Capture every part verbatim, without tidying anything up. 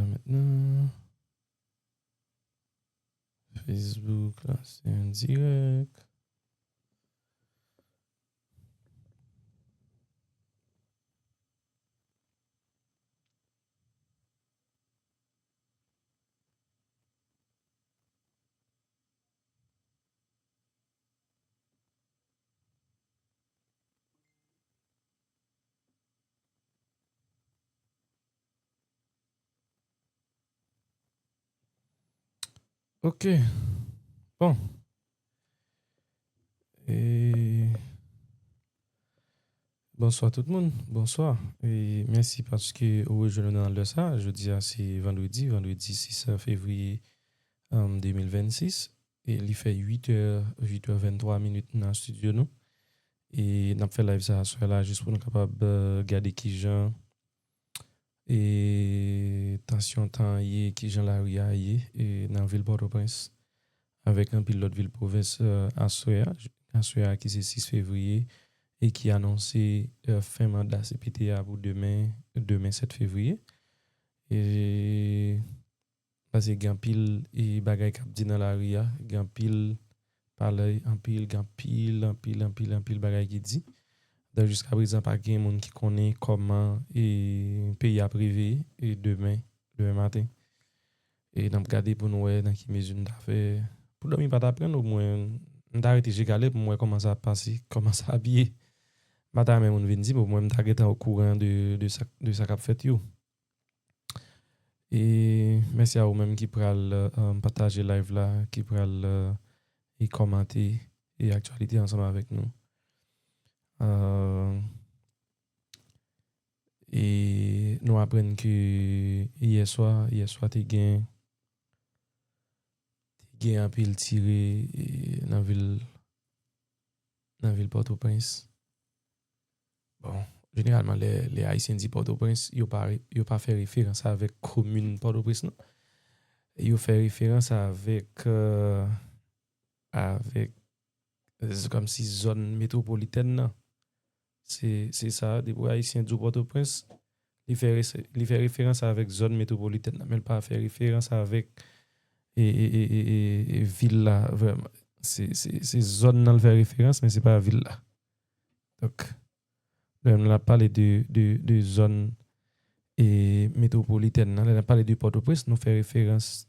Mentnan, Facebook la, se an dirèk. Ok. Bon. E, bonswa tout moun. Bonswa. E mèsi paske ou rejwenn nou nan lè sa. Jodi a se vandredi. Vandredi sis fevriye, um, de mil vennsis. E li fè uit è, uit è venntwa minit nan estidyo nou. E n ap fè live sa aswè la jis pou nou kapab, euh, gade kijan e tansyon tan an ye, kijan lari a ye, e nan vil Pòtoprens, avèk anpil lòt vil pwovens, euh, aswè a, aswè a ki se sis fevriye, e ki anonse, euh, fen manda C P T a pou demen, demen sèt fevriye. E Paske gen anpil, e, bagay k ap di nan lari a, gen anpil palè, anpil, gen anpil, anpil, anpil, anpil bagay ki di. Donk, jiska prezan, pa gen moun ki konnen kòman, e, peyi a ap reveye, e, demen, demen maten. E n ap gade pou n wè nan ki mezi n ta fè. Pou dòmi pa ta pran n, omwen, m ta rete je gale pou m wè kòman sa ap pase, kòman sa ap ye. M pa ta renmen moun vin di m, omwen, m ta gentan okouran de, de sa, de sa k ap fèt yo. E mèsi a ou menm ki pral, euh, pataje live la, ki pral, euh, e kòmante e aktyalite ansanm avèk nou. Euh, e nou aprann ke yè swa, yè swa te gen, te gen anpil tire, e, nan vil, nan vil Pòtoprens. Bon, jeneralman, lè, lè Ayisyen di Pòtoprens, yo pa, yo pa fè referans avèk komin Pòtoprens, non. Yo fè referans avèk, euh, avèk, se kòmsi zòn metwopolitèn nan. Se, se sa, depi Ayisyen di w Pòtoprens, li fè, li fè referans avèk zòn metwopolitèn nan, men l pa fè referans avèk, e, e, e, e, e, e vil la, vrèman. Se, se, se zòn nan l fè referans, men se pa vil la. Donk, lè n ap pale de, de, de zòn, e, metwopolitèn nan, lè n ap pale de Pòtoprens, nou fè referans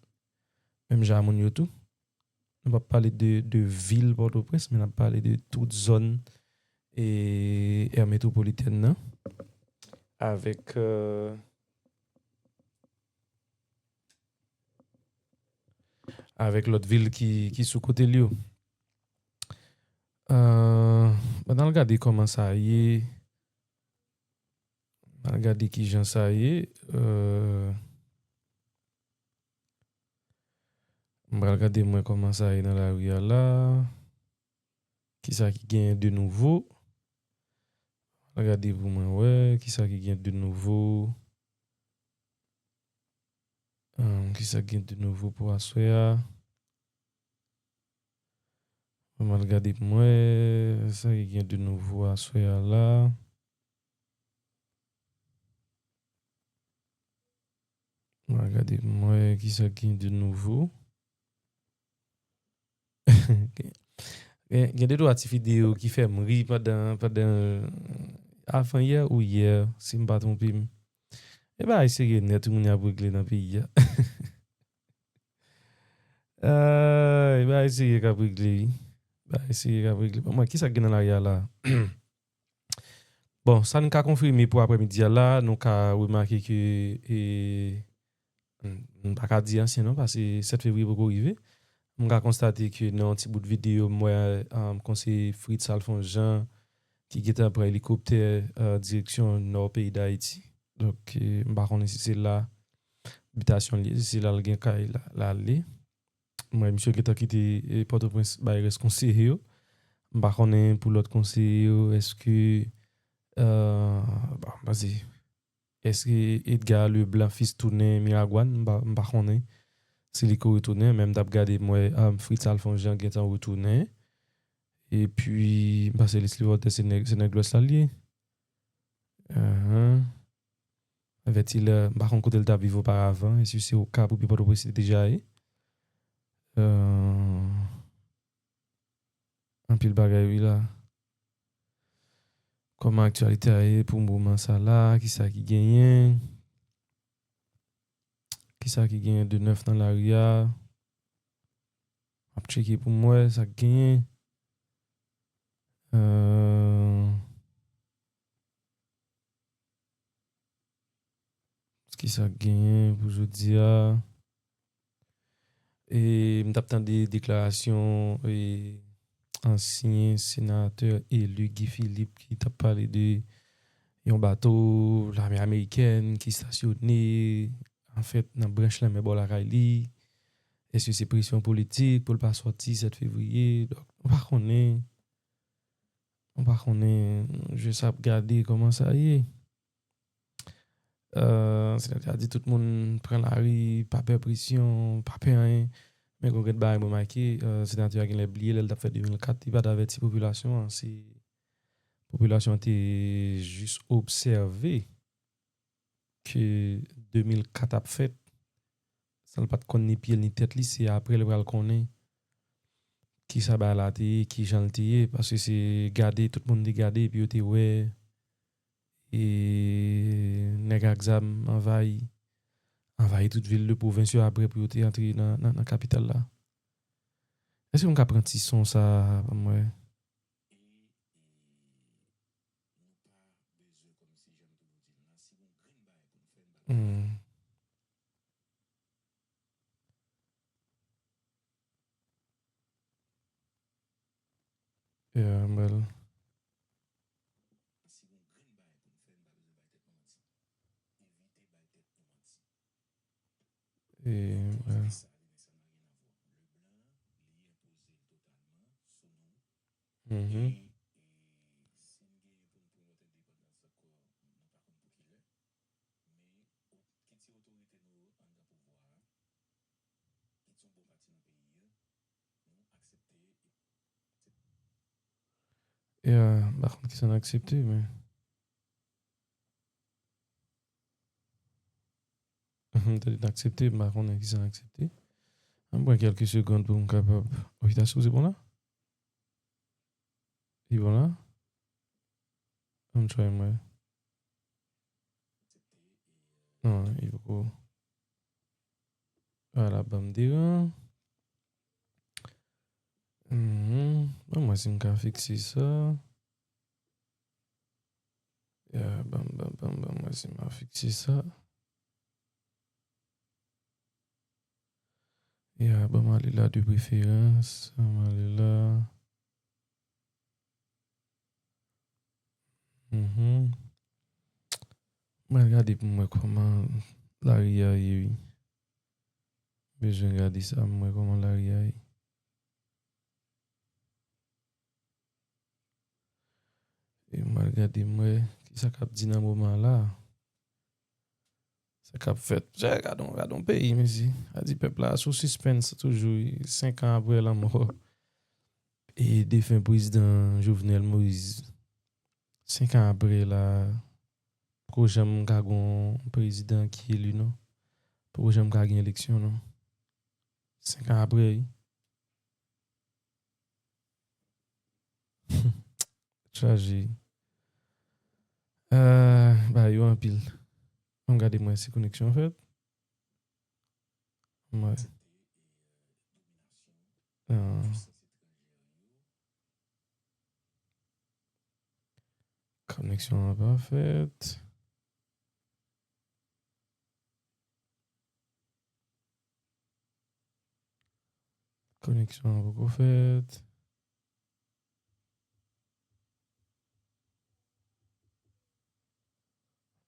menm jan a moun yo tou. Nou p ap pale de, de vil Pòtoprens, men n ap pale de tout zòn, e, è metwopolitèn nan. Avèk, euh, avèk lòt vil ki, ki sou kote l yo. Euh, ban n al gade kòman sa ye. Ban n al gade kijan sa ye. Euh, m pral gade mwen kòman sa ye nan lari a la. Kisa ki genyen de nouvo? Gade pou mwen wè kisa ki gen de nouvo. Ahn, kisa ki gen de nouvo pou aswè a? Mwen al gade pou mwen sa ki gen de nouvo aswè a la. Mwen al gade pou mwen kisa ki gen de nouvo. Gen, gen de twa ti videyo ki fè m ri pandan, pandan avan yè ou yè, si m pa twonpe m. E bagay serye nèt, moun y ap regle nan peyi a. Ah, e bagay serye k ap regle, wi. Bagay serye k ap regle. Bon, mwen, kisa k gen nan lari a la? Bon, sa n ka konfime pou aprèmidi a la, nou ka remake ke, e, m, m pa ka di ansyen non, paske sèt fevriye poko rive. M ka konstate ke nan yon ti bout videyo, m wè, um, konseye Fritz Alphonse Jean ki gentan pran elikoptè, uh, direksyon nò peyi Dayiti. Donk, e, m pa konnen si se la bitasyon li ye, si se la l gen kay la, l ale. M wè misye gentan kite, e, Pòtoprens bay rès konseye yo. M pa konnen pou lòt konseye yo, èske, euh, bon, m pa di, èske Edgar Leblanc Fils tounen Miragwàn? M pa, m pa konnen si li ko retounen, men m t ap gade, m wè, ah, Fritz Alphonse Jean gentan retounen. Epi, m panse Leslie Voltaire se nèg, se nèg lwès la l ye. Ahan. Vètilè, m pa konn kote l t ap viv oparavan, èske se Okap oubyen Pòtoprens li te deja ye? Euh, anpil bagay, wi, la. Kòman aktyalite a ye pou moman sa la? Kisa ki genyen? Kisa ki genyen de nèf nan lari a? M ap tcheke pou m wè sa k genyen. Euh, kisa k genyen pou jodi a? E m t ap tande deklarasyon, e, ansyen senatè eli Guy Philippe ki t ap pale de yon bato lame amerikèn ki stasyone, anfèt, nan branch lanmè bò lakay li. Èske se presyon politik pou l pa sòti sèt fevriye? Donk, nou pa konnen. Nou pa konnen. Jis ap gade kòman sa ye. Euh, senatè a di tout moun pran lari, pa pè presyon, pa pè anyen. Men gon grenn bagay mwen make, euh, senatè a genlè bliye lè l t ap fè de mil kat, li pa t avèti popilasyon an. Se popilasyon an te jis obsève ke de mil kat ap fèt, san l pa t konn ni pye l ni tèt li, se apre l pral konnen kisa bagay la te ye, kijan l te ye, paske se gade, tout moun te gade, epi yo te wè, e, nèg ak zam anvayi, anvayi tout vil de pwovens yo apre pou yo te antre nan, nan, nan kapital la. Èske m ka pran ti son sa, ban m wè? Hmm. Yeah, bèl. E, yeah. Mhm. Ya, m pa konn kisa n aksepte, men. M tande n aksepte, m pa konnen kisa n aksepte. Ann pran kèlke segonn pou m kapab. Wi, ta sou, se bon la? Li bon la? Ann try mwen. Non, li poko. Vwala, ban m deran. Mhm. Ban m wè si m ka fikse sa. Ya, ban m, ban m, ban m, ban m wè si m ka fikse sa. Ya, ban m ale la de preferans. Ban m ale la. Mhm. Mwen gade pou m wè kòman lari a ye, wi. Bezwen gade sa, m wè kòman lari a ye. E m al gade m wè kisa k ap di nan moman la. Sa k ap fèt. Jè, gade yon, gade yon peyi, mesye. A di pèp la sou sispens toujou, wi. Senk an apre lanmò e defen prezidan Jovenel Moïse. Senk an apre la, poko janm ka gen yon prezidan ki eli, non. Poko janm ka gen eleksyon, non. Senk an apre, wi. Chaje. Ah, bagay yo anpil. Ann gade mwen si koneksyon an fèt. Mwen. Ah. Koneksyon an pa fèt. Koneksyon an poko fèt.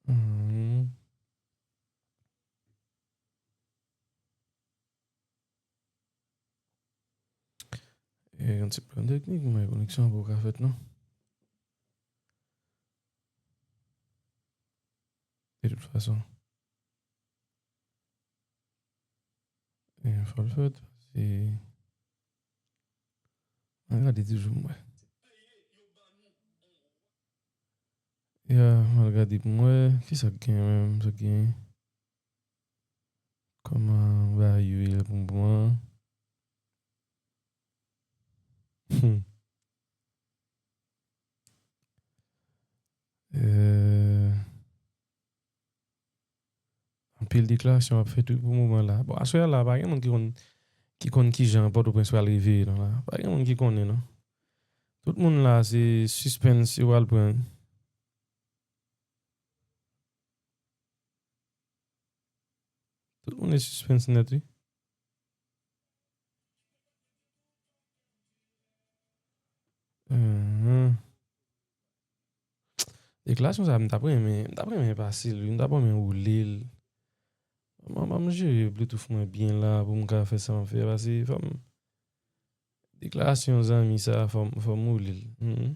Mhm. E, yon ti pwoblèm teknik, men koneksyon an poko ka fèt, non. De tout fason. E, fò l fèt, paske, mwen gade toujou, mwen. Ya, m al gade pou m wè. Kisa k genyen menm? Sa k genyen? Kòman ba yo ye pou mouvman an? Hmm. Euh, anpil deklarasyon ap fèt wi pou moman la. Bon, aswè a la, pa gen moun ki konn, ki konn kijan Pòtoprens pral rive non la. Pa gen moun ki konnen non. Tout moun la, se sispens yo pral pran. Tout moun nan sispens nèt wi. Mhm. Deklarasyon sa, m t ap renmen, m t ap renmen pase l wi, m t ap renmen woule l. Ban m jere Bluetooth mwen byen la pou m ka fè sa m ap fè a, pase fò m, deklarasyon zanmi sa, fò m, fò m woule l. Mhm.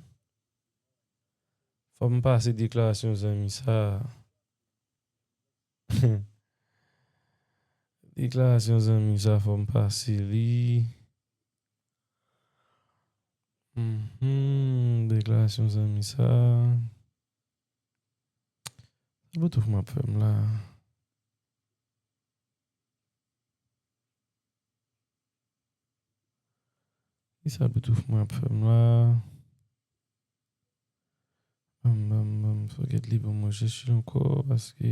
Fò m pase deklarasyon zanmi sa. Deklarasyon zanmi sa, fò m pase li. Mhm, deklarasyon zanmi sa. Sa Bluetooth m ap fè m la. Kisa Bluetooth mwen ap fè m la? Ban m, ban m, ban m forget li pou mwen chèche l ankò, paske,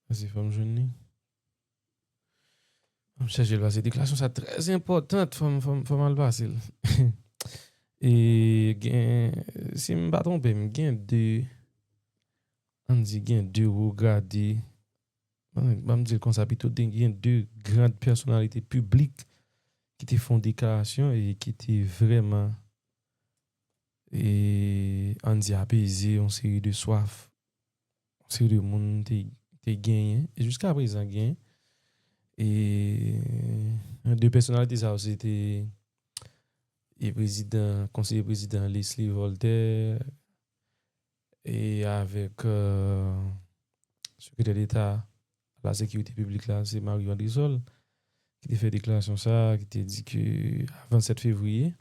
paske fò m jwenn li. Ban m chèche l, paske deklarasyon sa trè enpòtan, fò m, fò m, fò m al pase l. E gen, si m pa twonpe m, gen de, ann di gen de wo grade, ban m, ban m di l konsa pito, de, gen de grand pèsonalite piblik ki te fè yon deklarasyon e ki te vrèman, e, ann di, apeze yon seri de swaf, yon seri de moun te, te genyen, e jiska prezan genyen. E de pèsonalite sa yo, se te, e, prezidan, konseye prezidan Leslie Voltaire, e avèk, euh, sekretè deta a la sekirite piblik la, se Mario Andrésol, ki te fè deklarasyon sa a, ki te di ke avan sèt fevriye,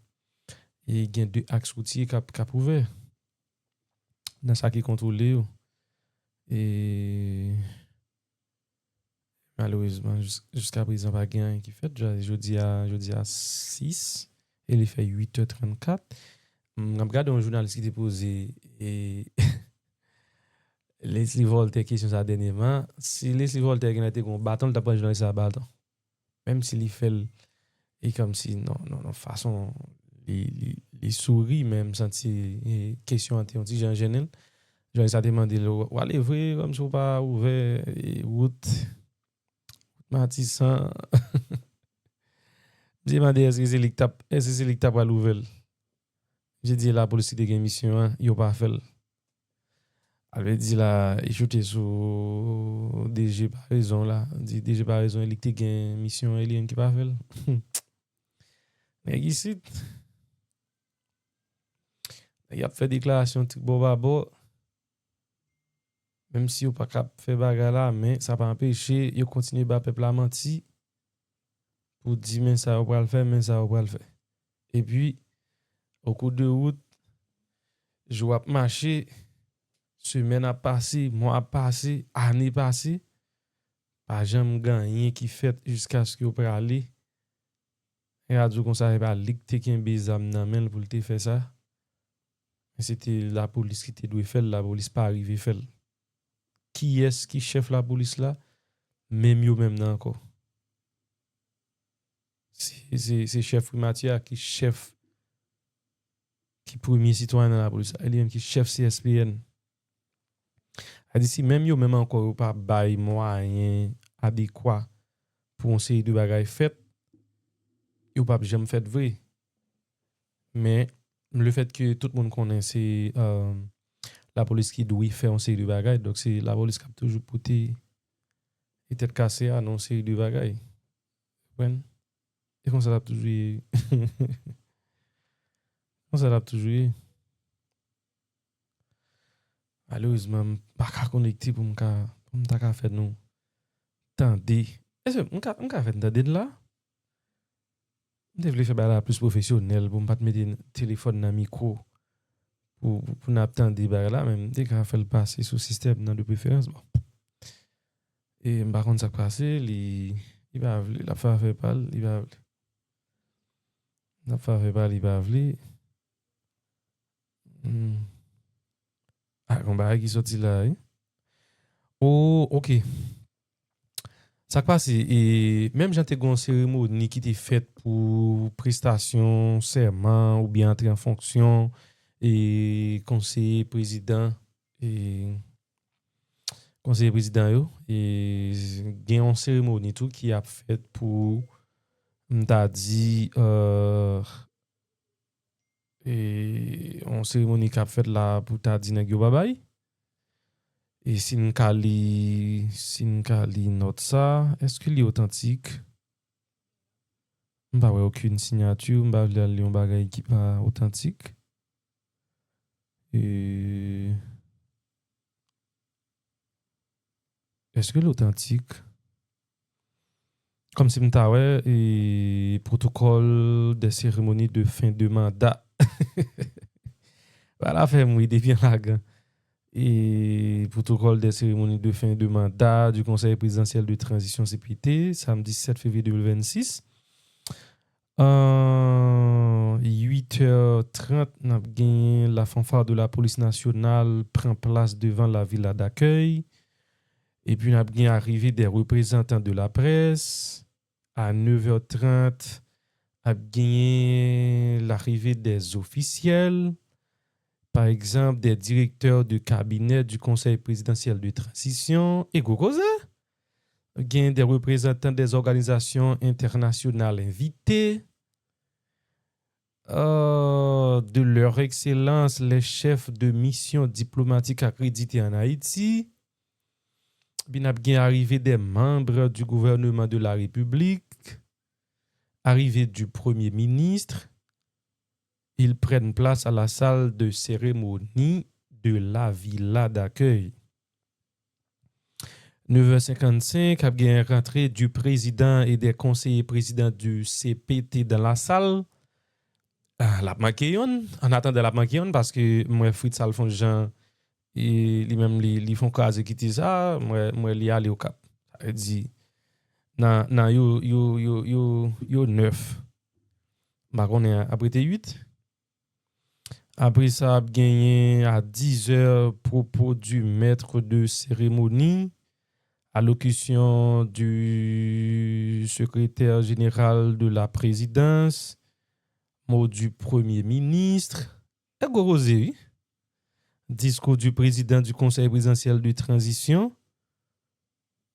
e gen de aks woutye k ap, k ap ouvè nan sa ki kontwole yo. E malerezman, jis-, jiska prezan, pa gen anyen ki fèt. Jodi a, jodi a sis, e li fè uit è trannkat. M ap gade yon jounalis ki te poze, e, Leslie Voltaire kesyon sa dènyèman. Si Leslie Voltaire genlè te gen yon baton, li t ap pran jounalis sa a baton. Menm si li fè l, e kòmsi, non, non, non, fason li, li, li souri, men m santi, e, kesyon an te yon ti jan jennen l. Jounalis la te mande l, "W ale vre, kòmsi w pa ouvè, e, wout, wout Matisan?" Misye mande èske se li k t ap, èske se li k ta pral ouvè l. Misye di lapolis ki te gen misyon an, yo pa fè l. Alvedi la, li choute sou D G Parezon la. Di D G Parezon, e li ki te gen misyon an, e li menm ki pa fè l. Nèg isit, nèg y ap fè deklarasyon trip bò pa bò. Menm si yo pa ka fè bagay la, men sa pa anpeche yo kontinye ba pèp la manti pou di men sa yo pral fè, men sa yo pral fè. Epi, okou de wout, jou ap mache, semèn ap pase, mwa ap pase, ane pase, pa janm gen anyen ki fèt jiskaske yo prale. Nèg la di w konsa, se pa li ki te kenbe zam nan men l pou l te fè sa. Men se te lapolis ki te dwe fè l, lapolis pa rive fè l. Kiyès ki chèf lapolis la? Menm yo menm nan ankò. Se, se, se chèf primati a ki chèf, ki premye sitwayen nan lapolis la, e li menm ki chèf C S P N. Sa di si menm yo menm ankò yo pa bay mwayen adekwa pou yon seri de bagay fèt, yo p ap janm fèt vre. Men, lefètke tout moun konnen se, euh, lapolis ki dwe fè yon seri de bagay, donk se lapolis k ap toujou pote e tèt kase a nan yon seri de bagay. Konprann? E konsa l ap toujou ye. Konsa l ap toujou ye. Malerezman, m pa ka konekte pou m ka, pou m ta ka fè nou tande. Èske m ka, m ka fè n tande n la? M te vle fè bagay la plis pwofesyonèl pou m pa t mete telefòn nan mikwo pou, pou, pou n ap tande bagay la, men m te ka fè l pase sou sistèm nan de preferans. Bon. E m pa konn sa k pase, li, li pa vle, l ap fè afè pa l, li pa vle. L ap fè afè pa l, li pa vle. Hmm. Ah, gon bagay ki soti la, wi. Oh, ok. Sa k pase, e, menm jan te gon seremoni ki te fèt pou prestasyon sèman oubyen antre an fonksyon, e, konseye prezidan, e, konseye prezidan yo, e, gen yon seremoni tou ki ap fèt pou, m ta di, euh, e, yon seremoni k ap fèt la pou ta di nèg yo babay. E si n ka li, si n ka li nòt sa, èske li otantik? M pa wè okenn siyati, m pa vle al li yon bagay ki pa otantik. E, èske l otantik? Kòmsi m ta wè, e, protocole des cérémonies de fin de mandat. Voilà, fè m ri depi an lagan. E, protocole des cérémonies de fin de mandat du Conseil présidentiel de transition, C P T, samdi sèt fevriye de mil vennsis. Euh, uit è trant, n ap gen la fanfare de la police nationale pran plas devan la villa d'accueil. Epi n ap gen arrivée des représentants de la presse. À neuf heures trente, ap gen l'arrivée des officiels, par exemple, des directeurs de cabinet du Conseil présidentiel de transition, e gwo koze. Gen des représentants des organisations internationales invités, euh, de leur excellence les chefs de mission diplomatique accrédités en Haïti. Epi n ap gen arrivée des membres du gouvernement de la République, arrivée du Premier ministre. Ils prennent place à la salle de cérémonie de la villa d'accueil. Neuf heures cinquante-cinq, ap gen rantre du président et des conseillers présidents du C P T dans la salle. Ah, l ap manke youn. An atandan, l ap manke youn paske m wè Fritz Alphonse Jean, e, li menm, li, li fè yon kraze kite sa, m wè, m wè li ale Okap. Sa vle di, nan, nan yo, yo, yo, yo, yo nèf. M pa konnen, ap rete uit. Apre sa, ap genyen à dix heures, propos du maître de cérémonie, allocution du secrétaire général de la présidence, mot du Premier ministre. E gwo koze, wi. Discours du président du Conseil présidentiel de transition.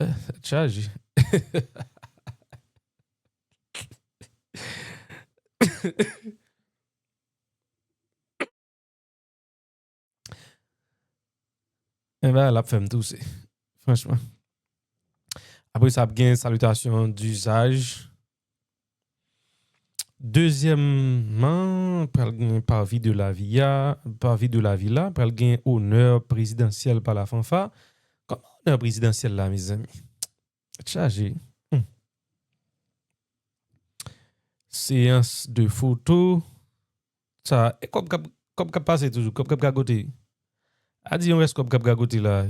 Eh, tèt chaje. Enben, l ap fè m touse. Franchman. Apre sa, ap gen salutation d'usage. Dezyèmman, pral gen parvis de la villa, parvis de la villa, pral gen honneur présidentiel par la fanfare. Kòman honneur présidentiel la, mezanmi? Chaje. Hmm. Séance de photo. Sa, e kòb k ap, kòb k ap pase toujou, kòb k ap gagote. A di yon rès kòb k ap gagote la.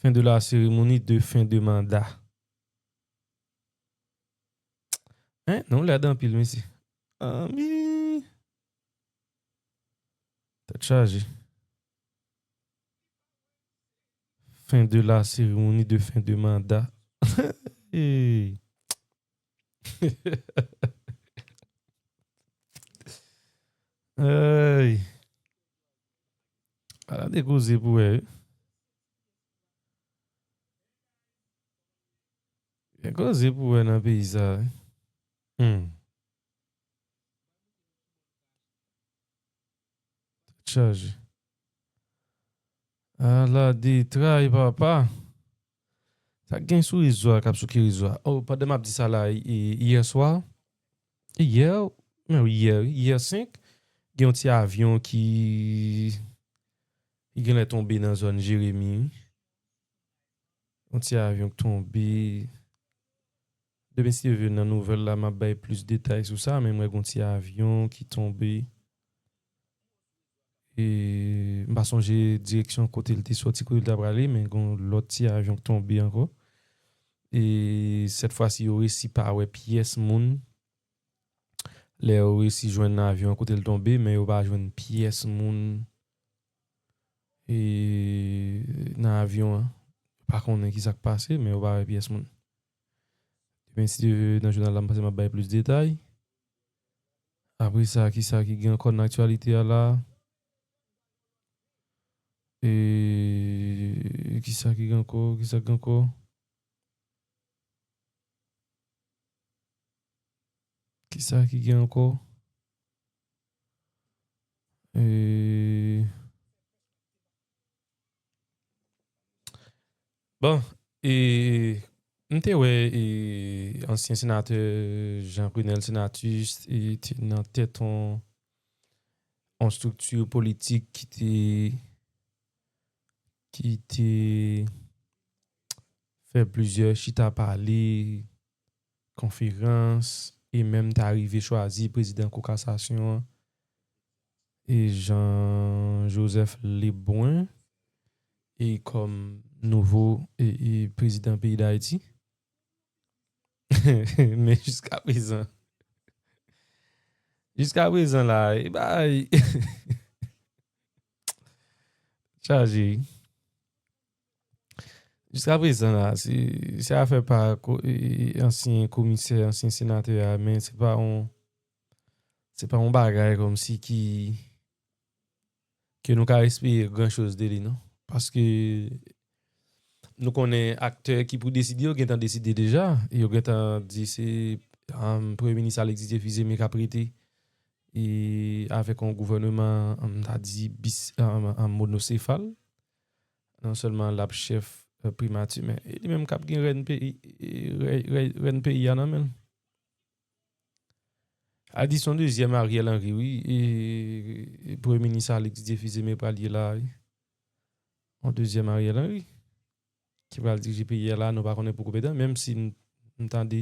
Fin de la cérémonie de fin de mandat. Hein? Non, lèd anpil, mesye. Anmi. Tèt chaje. Fin de la cérémonie de fin de mandat. Hey. Hey. Ala de koze pou wè. Gen koze pou wè nan peyi sa, wi. Hmm. Tèt chaje. Ala detray, papa. Sa k gen sou rezo a, k ap souke rezo a. Oh, pandan m ap di sa la, e, yè swa, yè, men wi, yè, wi, yè senk, gen yon ti avyon ki, ki genlè tonbe nan zòn Jeremi, wi. Yon ti avyon k tonbe. Demen si Dye vle nan nouvèl la, m ap bay plis detay sou sa, men m wè gon ti avyon ki tonbe. E m pa sonje direksyon kote l te sòti, kote l t ap prale, men gen yon lòt ti avyon k tonbe ankò. E sèt fwa si, yo resi pa wè pyès moun. Lè yo resi jwenn avyon an kote l tonbe, men yo pa jwenn pyès moun, e, nan avyon an. Yo pa konnen ki sa k pase, men yo pa wè pyès moun. Demen, si Dye vle, nan jounal la, m panse m ap bay plis detay. Apre sa, ki sa ki gen ankò nan aktyalite a la? E, ki sa ki gen ankò? Ki sa ki gen ankò? Ki sa ki gen ankò? E, bon, e, m te wè, e, ansyen senatè Jean Prenel Senatus, e, te nan tèt on, on estrikti politik ki te, ki te fè plizyè chita pale, konferans, e menm ta rive chwazi prezidan Kou Kasasyon an, e Jean Joseph Lebrun, e kòm nouvo, e, e prezidan peyi Dayiti. Men jiska prezan, jiska prezan la, e bay chaje. Jiska prezan la, se, se afè pa ko-, e, e, ansyen komisè, ansyen senatè a, men se pa yon, se pa yon bagay kòmsi ki, ke nou ka espere gran choz de li, non. Paske nou konnen aktè ki pou deside, yo gentan deside deja. Yo gentan di se, um, Premye Minis Alexis Théophile Aimé k ap rete, e avèk yon gouvènman, um, m ta di bis-, um, um, monosefal. Non sèlman l ap chèf, euh, primati, men e li menm k ap gen rèn peyi, e, rèy, rèy, rèn peyi a nan men l. A di se yon dezyèm Ariel Henry, wi. E, e Premye Minis Alexis Théophile Aimé pral ye la, wi. Yon dezyèm Ariel Henry. Ki pral dirije peyi a la, nou pa konnen pou konbyen tan, menm si n, n tande,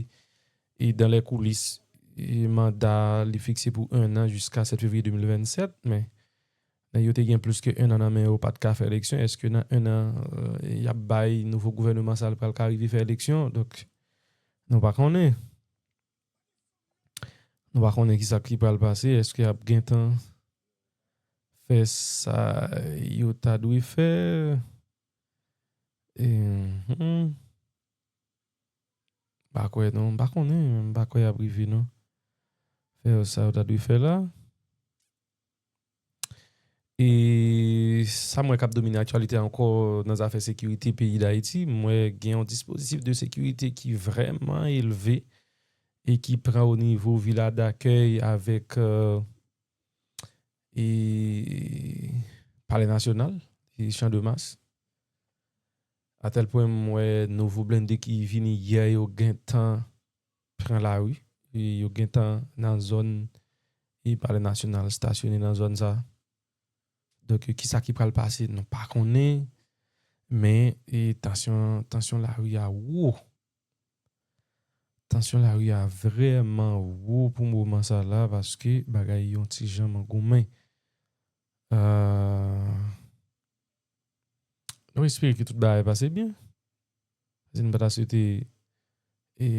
e dans les coulisses, e manda li fikse pou en an jiska sèt fevriye de mil vennsèt, men nèg yo te gen plis ke en an nan men yo, pa t ka fè eleksyon. Èske nan en an, euh, y ap bay nouvo gouvènman sa a, l pral ka rive fè eleksyon? Donk, nou pa konnen. Nou pa konnen ki sa ki pral pase. Èske y ap gentan fè sa yo ta dwe fè? E, hmm. M pa kwè non, m pa konnen, m pa kwè y ap rive non. Fè yo sa yo ta dwe fè la. E sa m wè k ap domine aktyalite ankò nan zafè sekirite peyi Dayiti, m wè gen yon dispozitif de sekirite ki vrèman elve e ki pran o nivo vila dakèy avèk, euh, e Palè Nasyonal, e Chan de Mas. Atèl pwen m wè nouvo blende ki vini yè yo gentan pran lari, e yo gentan nan zòn e Palè Nasyonal, stasyone nan zòn sa. Donk, kisa ki pral pase, nou pa konnen, men, e tansyon, tansyon lari a wo. Tansyon lari a vrèman wo pou moman sa la, paske bagay yon ti jan mangoumen. Euh, nou espere ke tout bagay pase byen. Paske nou pa ta swete, e,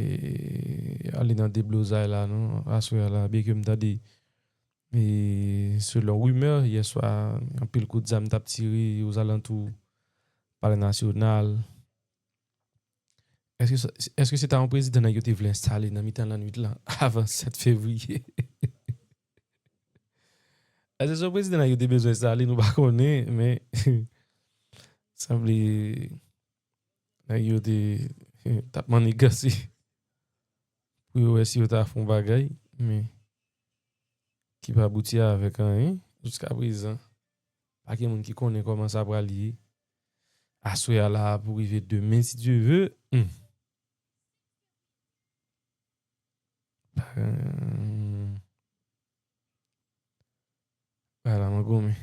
ale nan deblozay la, non, aswè a la, byenke m tande, e, selon rimè, yè swa, anpil kout zam t ap tire ozalantou Palè Nasyonal. Èske sa, èske se ta yon prezidan nèg yo te vle enstale nan mitan lannwit lan avan sèt fevriye? Èske se yon prezidan nèg yo te bezwen enstale? Nou pa konnen, men sanble nèg yo te t ap manniganse pou yo wè si yo ta fè yon bagay, men ki pa abouti avèk anyen jiska prezan. Pa gen moun ki konnen kòman sa pral ye aswè a la pou rive demen, si Dye ve. Hmm. Pa, pa la, mwen goumen.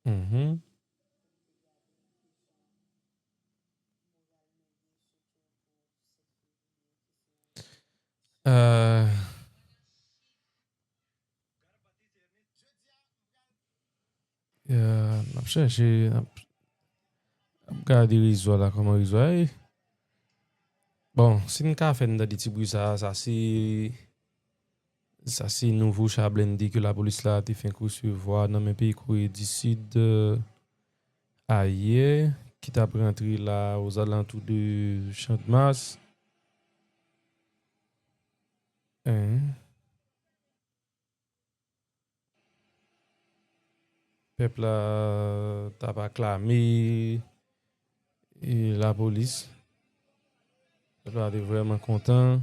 Mhm. Euh, euh, n ap chèche, n ap, n ap gade rezo a la, kòman rezo a ye. Bon, si n ka fè n tande ti bri sa, sa se, sa se nouvo cha blende ke lapolis la te fenk resevwa nan men peyi Kore di Sid, euh, ayè, ki t ap rantre la ozalantou de Chandmas. Hein? Pèp la t ap aklame, e, lapolis. Pèp la te vrèman kontan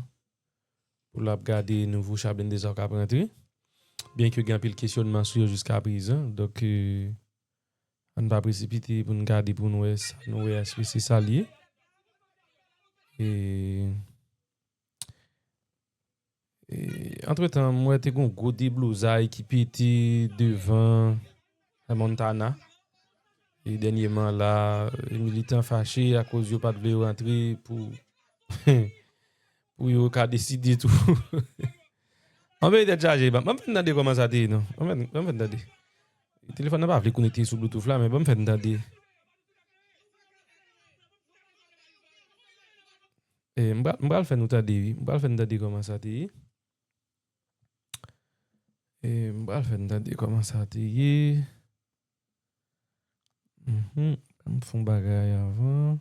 pou l ap gade nouvo cha blende sa yo k ap rantre. Byenke gen anpil kesyònman sou yo jiskaprezan. Donk, e, ann pa presipite pou n gade pou n wè sa nou wè a, èske se sa l ye. E, E, antretan, m wè te gon gwo deblozay ki pete devan Montana. E dènyèman la, e militan fache akoz yo pa t vle yo rantre pou, pou yo ka deside tou. Anmwey, tèt chaje, ban, ban m fè n tande kòman sa te ye, non. Ban m fè, ban m fè n tande. Telefòn nan pa vle konekte sou Bluetooth la, men ban m fè n tande. E, m pral, m pral fè nou tande, wi. M pral fè n tande kòman sa te ye. E, m pral fè n tande kòman sa te ye. Mhm. M fè yon bagay avan.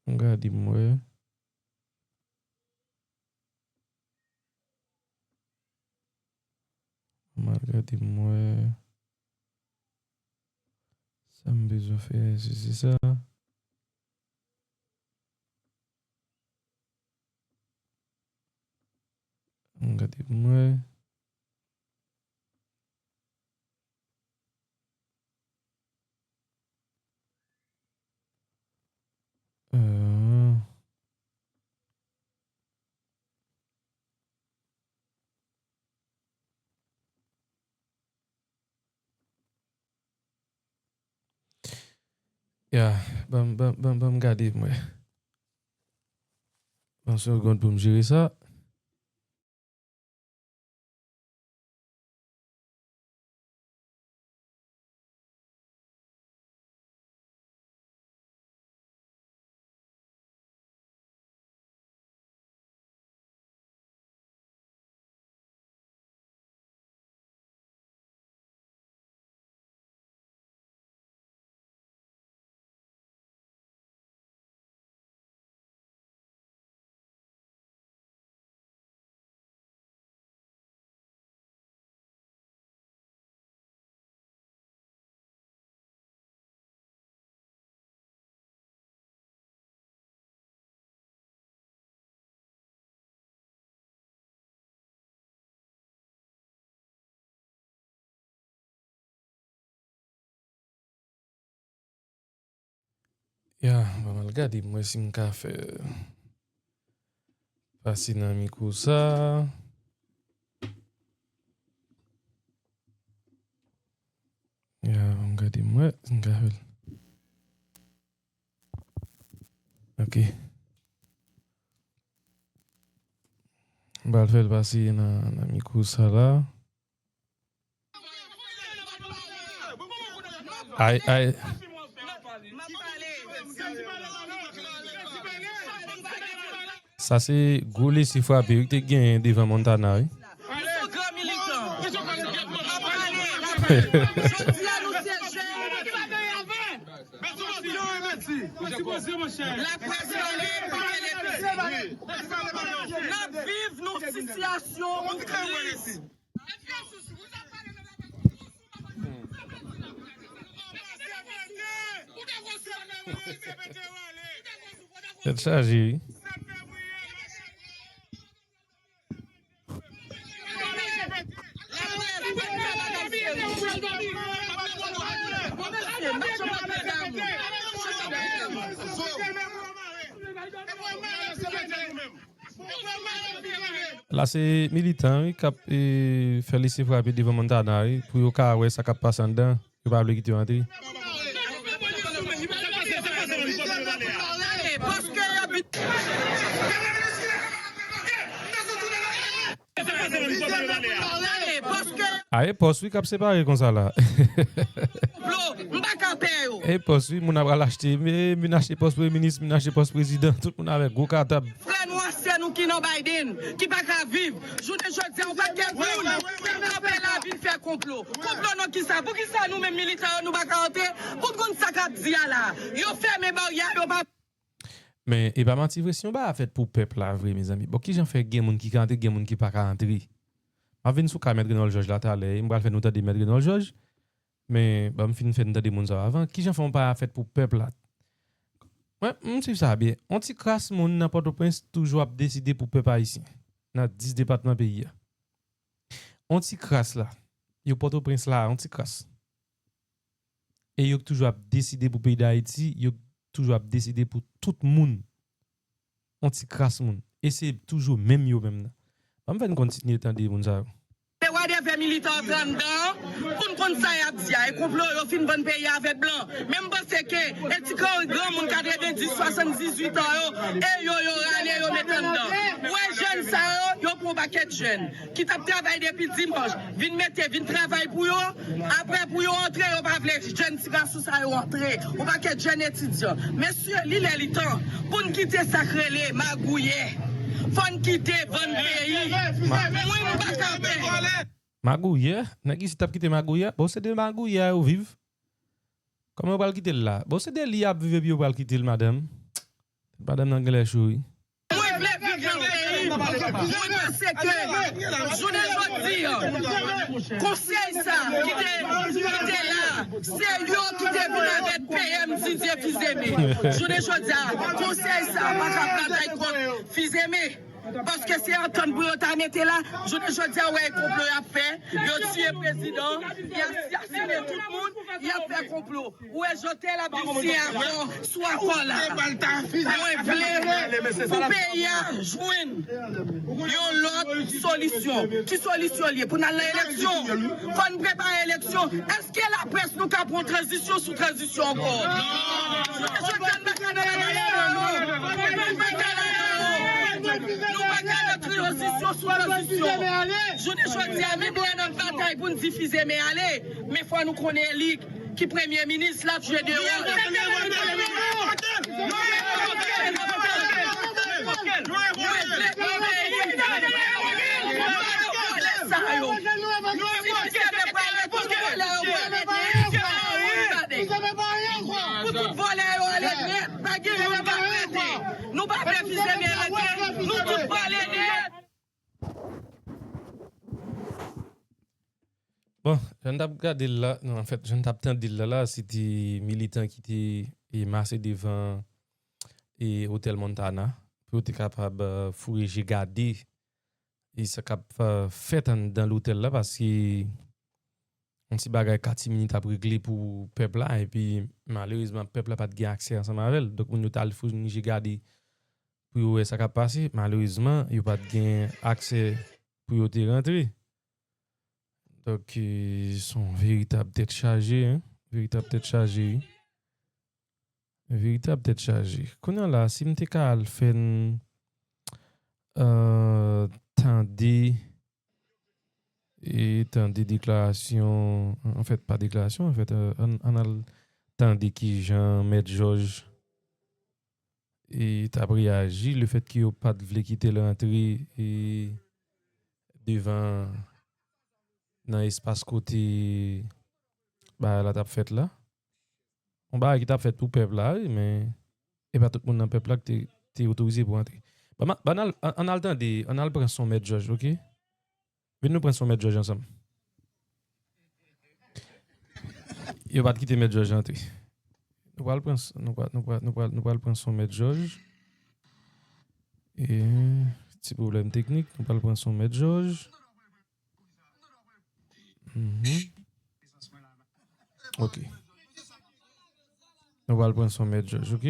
M gade m wè. M al gade m wè. Sa m bezwen fè, si se sa. M gade m wè. Euh, Ya, ban m, ban, ban, ban m gade m wè. Ban m segonn pou m jere sa. Ya, ban m al gade m wè si m ka fè pase nan mikwo sa. Ya, ban m gade m wè si m ka fè l. Ok. M pral fè l pase nan, nan mikwo sa la. Ay, ay. Sa se gwo lese frape wi, ki te genyen devan Montana, wi. Li se yon gran militan. Jodi a, nou se jèn. Laprès pale, pale. N ap viv nan sitiyasyon yon kriz. Tèt chaje, wi. La se militan wi k ap e, fè lese frape devan Montana wi, pou yo ka wè sa k ap pase anndan, yo pa vle kite yo antre. A e pòs wi k ap separe konsa la. E pòs wi, moun ap al achte, vin achte pòs premye minis, vin achte pòs prezidan, tout moun avèk gwo katab. Frè nou ak sè nou ki nan Biden, ki pa ka viv. Jounen jodi a, yon pakèt moun kanpe la vin fè konplo. Konplo nan kisa? Poukisa nou menm militan yo nou pa ka antre? Pou konn sa k ap di a la. Yo fèmen baryè, yo pa Men e pa manti vre, si yon bagay fèt pou pèp la vre, mezanmi. Bon, kijan fè gen moun ki ka antre, gen moun ki pa ka antre? M ap vin sou ka Mèt Renold Georges la talè, m pral fè nou tande Mèt Renold Georges, men ban m fin fè nou tande moun sa yo avan. Kijan fè yon bagay fèt pou pèp la? Mwen, m swiv sa byen. On ti kras moun nan Pòtoprens toujou ap deside pou pèp ayisyen, nan dis depatman peyi a. On ti kras la, yo Pòtoprens la, on ti kras. E yo toujou ap deside pou peyi Dayiti, yo toujou ap deside pou tout moun. On ti kras moun. E se toujou menm yo menm nan. Ban m fè n kontinye tande moun sa yo. Se wadèvè militan antre anndan an, pou n konn sa y ap di a. E konplo yo fin vann peyi a avèk blan. Men m panse ke e ti gran, granmoun katrevenndis, swasanndizuit an yo, e yo, yo rale, yo met anndan. Ou wè jèn sa yo, yo pran pakèt jèn ki t ap travay depi dimanch, vin mete, vin travay pou yo, apre pou yo antre, yo pa vle jèn ti gason sa yo antre, yon pakèt jèn etidyan. Mesye, li lè li tan pou n kite sa k rele magouyè. Fò n kite vann peyi. Mwen, m pa kanpe. Magouyè? Nèg isit ap kite magouyè? Bon, se de magouyè yo viv. Kòman yo pral kite l la? Bon, se de li y ap viv epi yo pral kite l, madanm. Madanm nan genlè cho wi. Mwen vle viv nan peyi. Mwen panse ke jounen jodi a, konsèy sa ki te, ki te la, se yo ki te vin avèk P M Didier Fils-Aimé. Jounen jodi a, konsèy sa pa ka batay kont Fils-Aimé. Paske se antant pou yo ta mete la, jounen jodi a, wè konplo y ap fè, yo tiye prezidan, y asasinen tout moun, y ap fè konplo. Ou wè Jotel ap di siyen akò sou akò la. Mwen vle pou peyi a jwenn yon lòt solisyon. Ki solisyon l ye? Pou n al nan eleksyon? Fò n prepare eleksyon. Èske laprès nou ka pran tranzisyon sou tranzisyon ankò? Jounen jodi a, n pa ka nan eleksyon. Nou pa ka nan eleksyon. Nou pa ka nan tranzisyon sou tranzisyon. Jounen jodi a, menm lè n ap batay pou n di Fils-Aimé ale, men fò nou konnen li ki premye minis l ap jwe de wòl. Mwen vle pou peyi. Vòlè sa yo. Si Fils-Aimé prale, tout vòlè yo prale nèt. Pou tout vòlè yo ale nèt. Pa gen moun k ap rete. Nou pa vle Fils-Aimé rete. Nou tout prale nèt. Bon, jan n t ap gade l la, non, anfèt, jan n t ap tande l la, la, se te militan ki te e, mase devan e, otèl Montana pou yo te kapab e, foure je gade e, sa k ap e, fèt anndan lotèl la, paske yon ti bagay katimini t ap regle pou pèp la, epi malerezman, pèp la pa t gen aksè ansanm avè l. Donk, moun yo t al founi je gade pou yo wè sa k ap pase. Malerezman, yo pa t gen aksè pou yo te rantre. Donk, e, se yon veritab tèt chaje, en. Veritab tèt chaje, wi. Veritab tèt chaje. Kounye a la, si m te ka al fè n, e, tande, e tande deklarasyon, anfèt, pa deklarasyon, anfèt, e, ann, ann al tande kijan Mèt Jòj e, t ap reyaji lefètke yo pa t vle kite l rantre e, devan nan espas kote bagay la t ap fèt la. Yon bagay ki t ap fèt pou pèp la, wi, men e pa tout moun nan pèp la ki te, te otorize pou antre. Ban m a-, ban al, ann, ann al tande, ann al pran son Mèt Jòj, oke? Vin nou pran son Mèt Jòj ansanm. Yo pa t kite Mèt Jòj antre. Nou pral pran s-, nou pral, nou pral, nou pral, nou pral pran son Mèt Jòj. E, ti pwoblèm teknik, nou pral pran son Mèt Jòj. Mhm. Ok. Nou pral pran son Mèt Jòj, ok?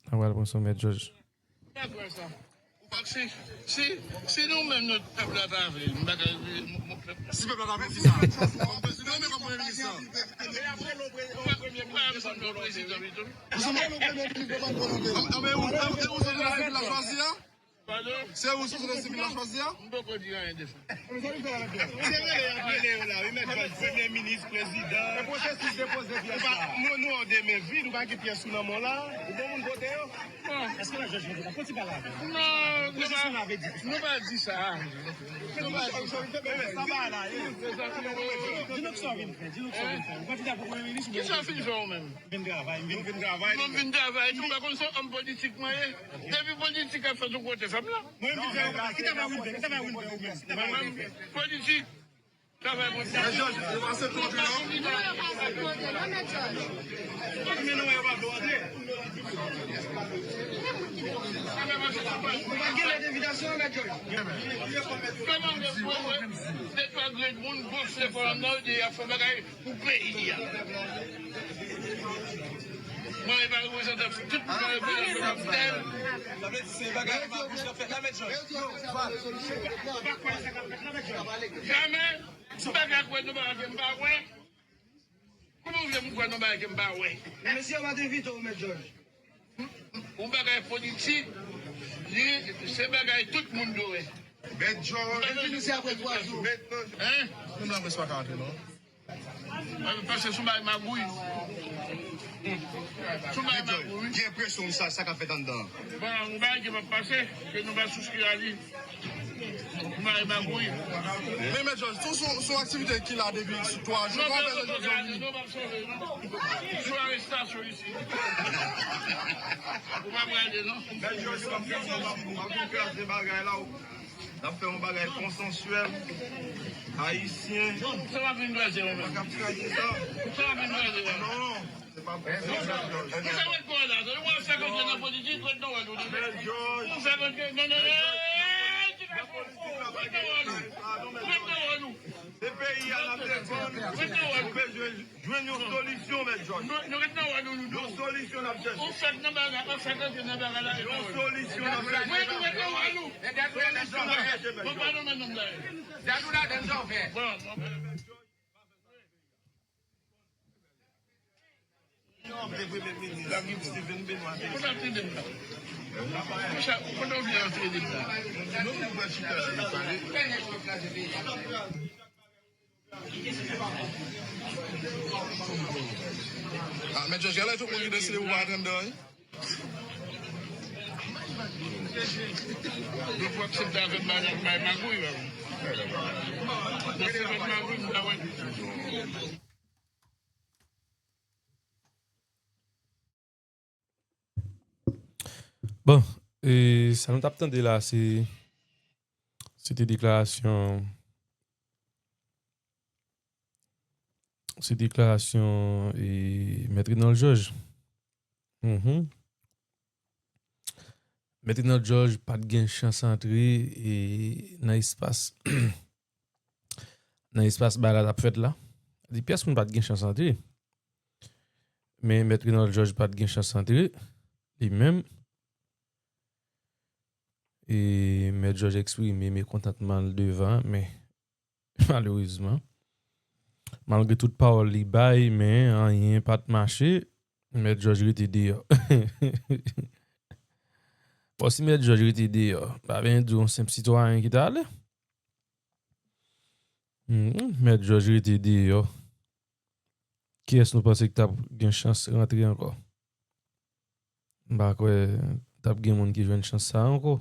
An pral pran son Mèt Jòj. Ou pa kwè sa? Ou pa, si, si, si nou menm nou, pèp la ta vle, m pa ka, m, m, m, si pèp la ta vle, se sa. Kòm prezidan, men kòm premye minis la. Ou pa, ou pa bezwen yon prezidan, pito. Ou se premye minis de bòn volonte. Anben, ou, e, e ou se sivil la chwazi a? Padon? Se ou se sivil la chwazi a? M poko di anyen de sa. Ou te rele antrenè yo la, wi, Mèt Jòj, premye minis, prezidan. E pwosesis depoze pyès la. Nou, nou an de men vid, ou pa gen pyès ou nan men w la. Ou bon moun vote yo? Èske Mèt Jòj vin vote? Fò ti pale avè m. Non, nou pa, nou pa di sa. Nou pa di sa. Di nou sa w vin fè, di nou sa w vin fè. Ou kandida pou premye minis oubyen... Kisa w fin fè ou menm? Vin travay, vin, vin travay. Mwen vin travay, tou, ou pa konn se yon òm politik mwen ye. Depi politik ap fèt yon kote, fè m la. Mwen vin fè yon bagay, ki travay ou vin fè, ki travay ou vin fè ou menm, ki travay ou vin fè? Politik. Travay politik. Mèt Jòj, yo pase pou antre non. Non, yo pase pou antre non, Mèt Jòj. Men non, yo pa vle antre. Ou pa gen lèd envitasyon, Mèt Jòj. Kòman de fwa, de twa grenn moun gonfle kò anndan, yo di y ap fè bagay pou peyi a. Mwen, e pa reprezantan tout moun, mwen reprezante kòm tèl. Sa vle di se bagay pa bouch k ap fèt la, Mèt Jòj. Jamè, m pa ka kwè nan bagay ke m pa wè. Kòman w vle m kwè nan bagay ke m pa wè? Mesye yo pa t envite w, Mèt Jòj. Yon bagay politik, li, se bagay tout moun dwe wè. Mèt Jòj. Mwen vin isi apre twa jou. Mèt, hein? Menm laprès pa ka antre non. Mwen panse sou bagay magouy. Sou bagay magouy, wi. Gen enpresyon sa, sa k ap fèt anndan an. Bon, yon bagay ki p ap pase, ke nou pa souskri a li. Yon bagay magouy. Men, Mèt Jòj, tou sou, sou aktivite ki la depi twa jou, kòman fè Jòj vini? Non, non, non, non, non. Sou arestasyon isi. Ou pa prale, non. Mèt Jòj, w ap vin kraze bagay la, w ap fè yon bagay konsansyèl. Ayisyen. Sa w ap vin kraze, ou menm? Pa ka kraze sa. Sa w ap vin kraze la? Non, se pa vre. Ou fè ret kò w la. Ou fè ret kò w la. Ou fè ret kò w la. Non, non, non. Ret nan wòl ou. Ret nan wòl ou. Se peyi a n ap defann. Ret nan wòl ou. Nou bezwen jwenn yon solisyon, Mèt Jòj. Nou, nou ret nan wòl nou, nou. Yon solisyon n ap chèche. Ou fèk nan bagay, ou fèk antre nan bagay la, ret nan wòl ou. Yon solisyon n ap chèche. Wi, nou ret nan wòl ou. Solisyon n ap chèche, Mèt Jòj. Bon, pa nan men nonm la. Dadou ladann, sa w fè? Bon, bon. Steven Benoît te di. Konsa, ou vle antre deja. Ah, Mèt Jòj, genlè tout moun ki deside pou pa antre anndan, wi. Yo pou aksepte avè m bay, bay magouy, la. Yo se met magouy, m pa wè. Bon, e sa nou t ap tande la, se, se te deklarasyon, se deklarasyon, e, Mèt Renald Georges. Mhm. Mèt Renald Georges pa t gen chans antre, e, nan espas, nan espas bagay la t ap fèt la. Li, pyès moun pa t gen chans antre. Men Mèt Renald Georges pa t gen chans antre, li menm. E Mèt Georges eksprime mekontantman l devan, men malerezman, malgre tout pawòl li bay, men anyen pa t mache, Mèt Georges rete deyò. Bon, si Mèt Georges rete deyò, pa vle di yon senp sitwayen ki t ale. Hmm, Mèt Georges rete deyò. Kiyès nou panse ki t ap gen chans rantre ankò? M pa kwè t ap gen moun ki jwenn chans sa ankò.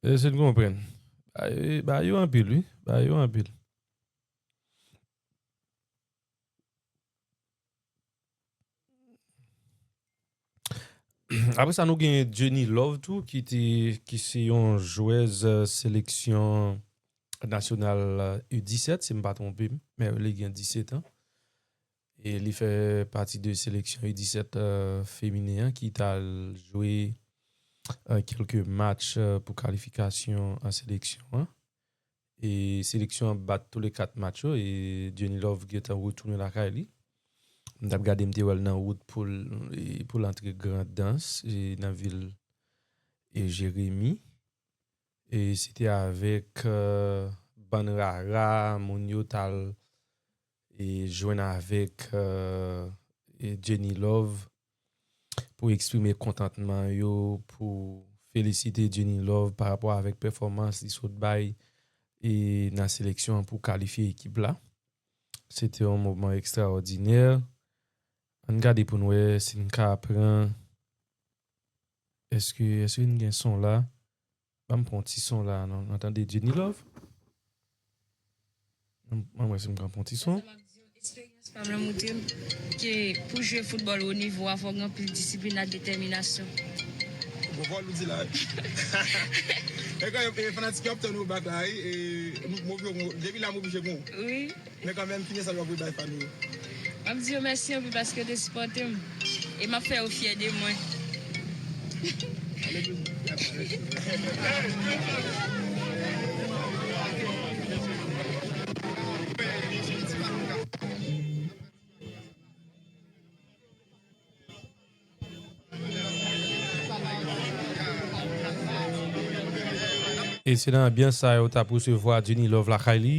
Èske n konprann? Ba yo, ba yo anpil, wi. Ba yo anpil. Apre sa, nou gen Jenny Love tou, ki te, ki se yon jwèz, euh, seleksyon nasyonal, euh, U disèt, si m pa twonpe m, men li gen disèt an. E li fè pati de seleksyon U disèt, euh, feminen an ki t al jwe, euh, kèlke match, euh, pou kalifikasyon an seleksyon an. E seleksyon an bat tou le kat match yo, e Jenny Love gentan retounen lakay li. M t ap gade, m te wè l nan wout pou l, e, pou l antre Grandans, e, nan vil, e, Jeremi. E se te avèk, euh, bann rara, moun yo t al, e, jwenn avèk, euh, e, Jenny Love pou eksprime kontantman yo, pou felisite Jenny Love pa rapò avèk pèfòmans li sot bay, e, nan seleksyon an pou kalifye ekip la. Se te yon moman ekstraòdinè. Ann gade pou n wè si n ka pran. Èske, èske n gen son la? Ban m pran ti son la, non? N tande Jenny Love? Ban m wè si m ka pran ti son. Sa m ap di w, eksperyans pa m lan montre m ke pou jwe foutbòl wo nivo a, fò w gen anpil disiplin ak detèminasyon. Bon, fò w di la. E kanmenm, e, fanatik yo ap tann ou bak la, wi. E, m, m oblije, depi la, m oblije gon. Wi. Men kanmenm, fini sa, yo ap bay fan yo. M ap di yo mèsi anpil paske yo te sipòte m. E m ap fè yo fyè de mwen. E se nan anbyans sa yo t ap resevwa Jenny Love lakay li.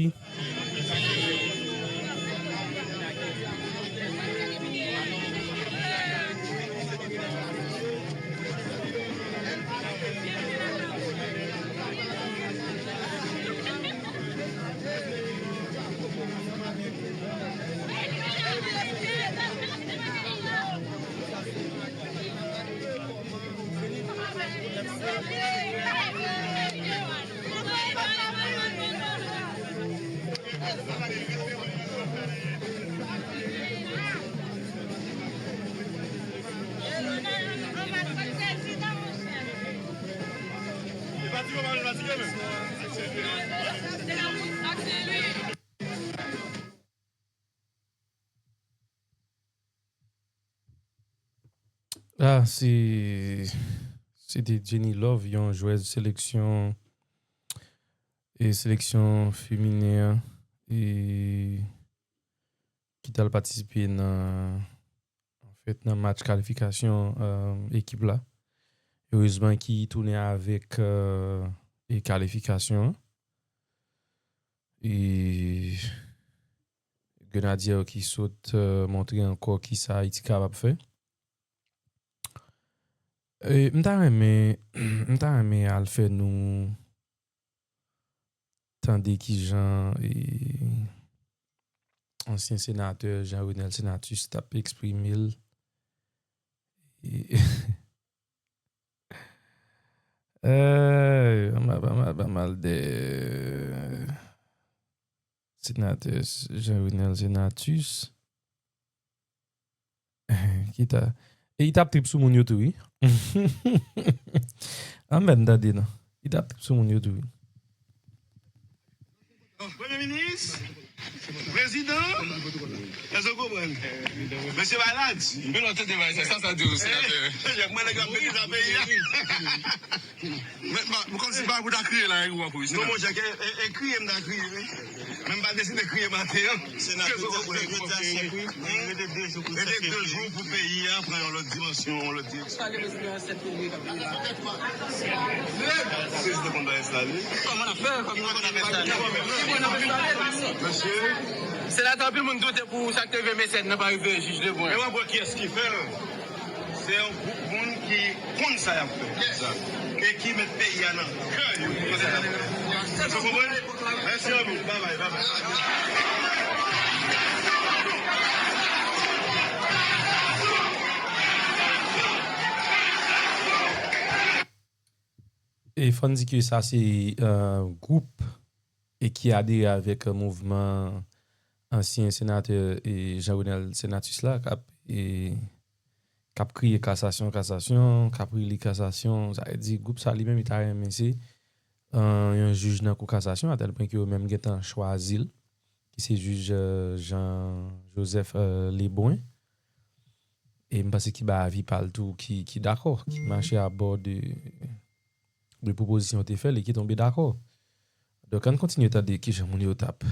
Ah, se, se te Jenny Love, yon jwèz seleksyon, e seleksyon feminen an, e ki t al patisipe nan, anfèt, nan match kalifikasyon, euh, ekip la. Erezman ki tounen avèk, euh, e kalifikasyon an. E Grenadye yo ki sot, euh, montre ankò kisa Ayiti kapab fè. E m ta renmen, m ta renmen al fè nou tande kijan, e, ansyen senatè Jean Renel Senatus t ap eksprime l. E, euh, pa mal, pa mal, pa mal de senatè Jean Renel Senatus. Ki ta, e li t ap trip sou moun yo tou, wi. Anben, tande non. Li t ap trip sou moun yo tou, wi. Premye minis, prezidan, èske w konprann? Mesye Baladj. Men lòt tande bay sa, sa, sa di w, senatè. Mwen nèg ap mete nan peyi a. Men, men, men kòmsi pa pou ta kriye la, ou an pou, non, monchè, ke, e, e kriye m ta kriye, wi. Men m pa deside kriye maten an. Senatè, jodi a sèt, wi. Rete de jou pou peyi a pran yon lòt dimansyon, yon lòt direksyon. Salye prezidan an sèt fevriye k ap vini la. Prezidan konn pa enstale. Kòman n ap fè? Kòman n ap enstale? Kòman n ap enstale? Mesye. Senatè, anpil moun doute pou sa k te rive Mesèd nan pa rive jij Lebrun. Men w ap wè kiyès ki fè l. Se yon gwoup moun ki konn sa y ap fè. E ki met peyi a nan kè yo pou fè sa y ap fè. Ou konprann? Mèsi anpil. Babay, babay. E fò n di ke sa se, euh, gwoup e ki adere avèk mouvman ansyen senatè, e, Jean Renel Senatus la k ap, e, k ap kriye kasasyon, kasasyon, k ap rele kasasyon. Sa vle di gwoup sa li menm li ta renmen se, euh, yon jij nan kou kasasyon, atèl pwen ke yo menm gentan chwazi l, ki se jij, euh, Jean Joseph, euh, Lebrun. E m panse ki bay avi pa l tou, ki, ki dakò, ki mache abò de, de pwopozisyon yo te fè l e ki tonbe dakò. Donk, ann kontinye tande kijan moun yo t ap.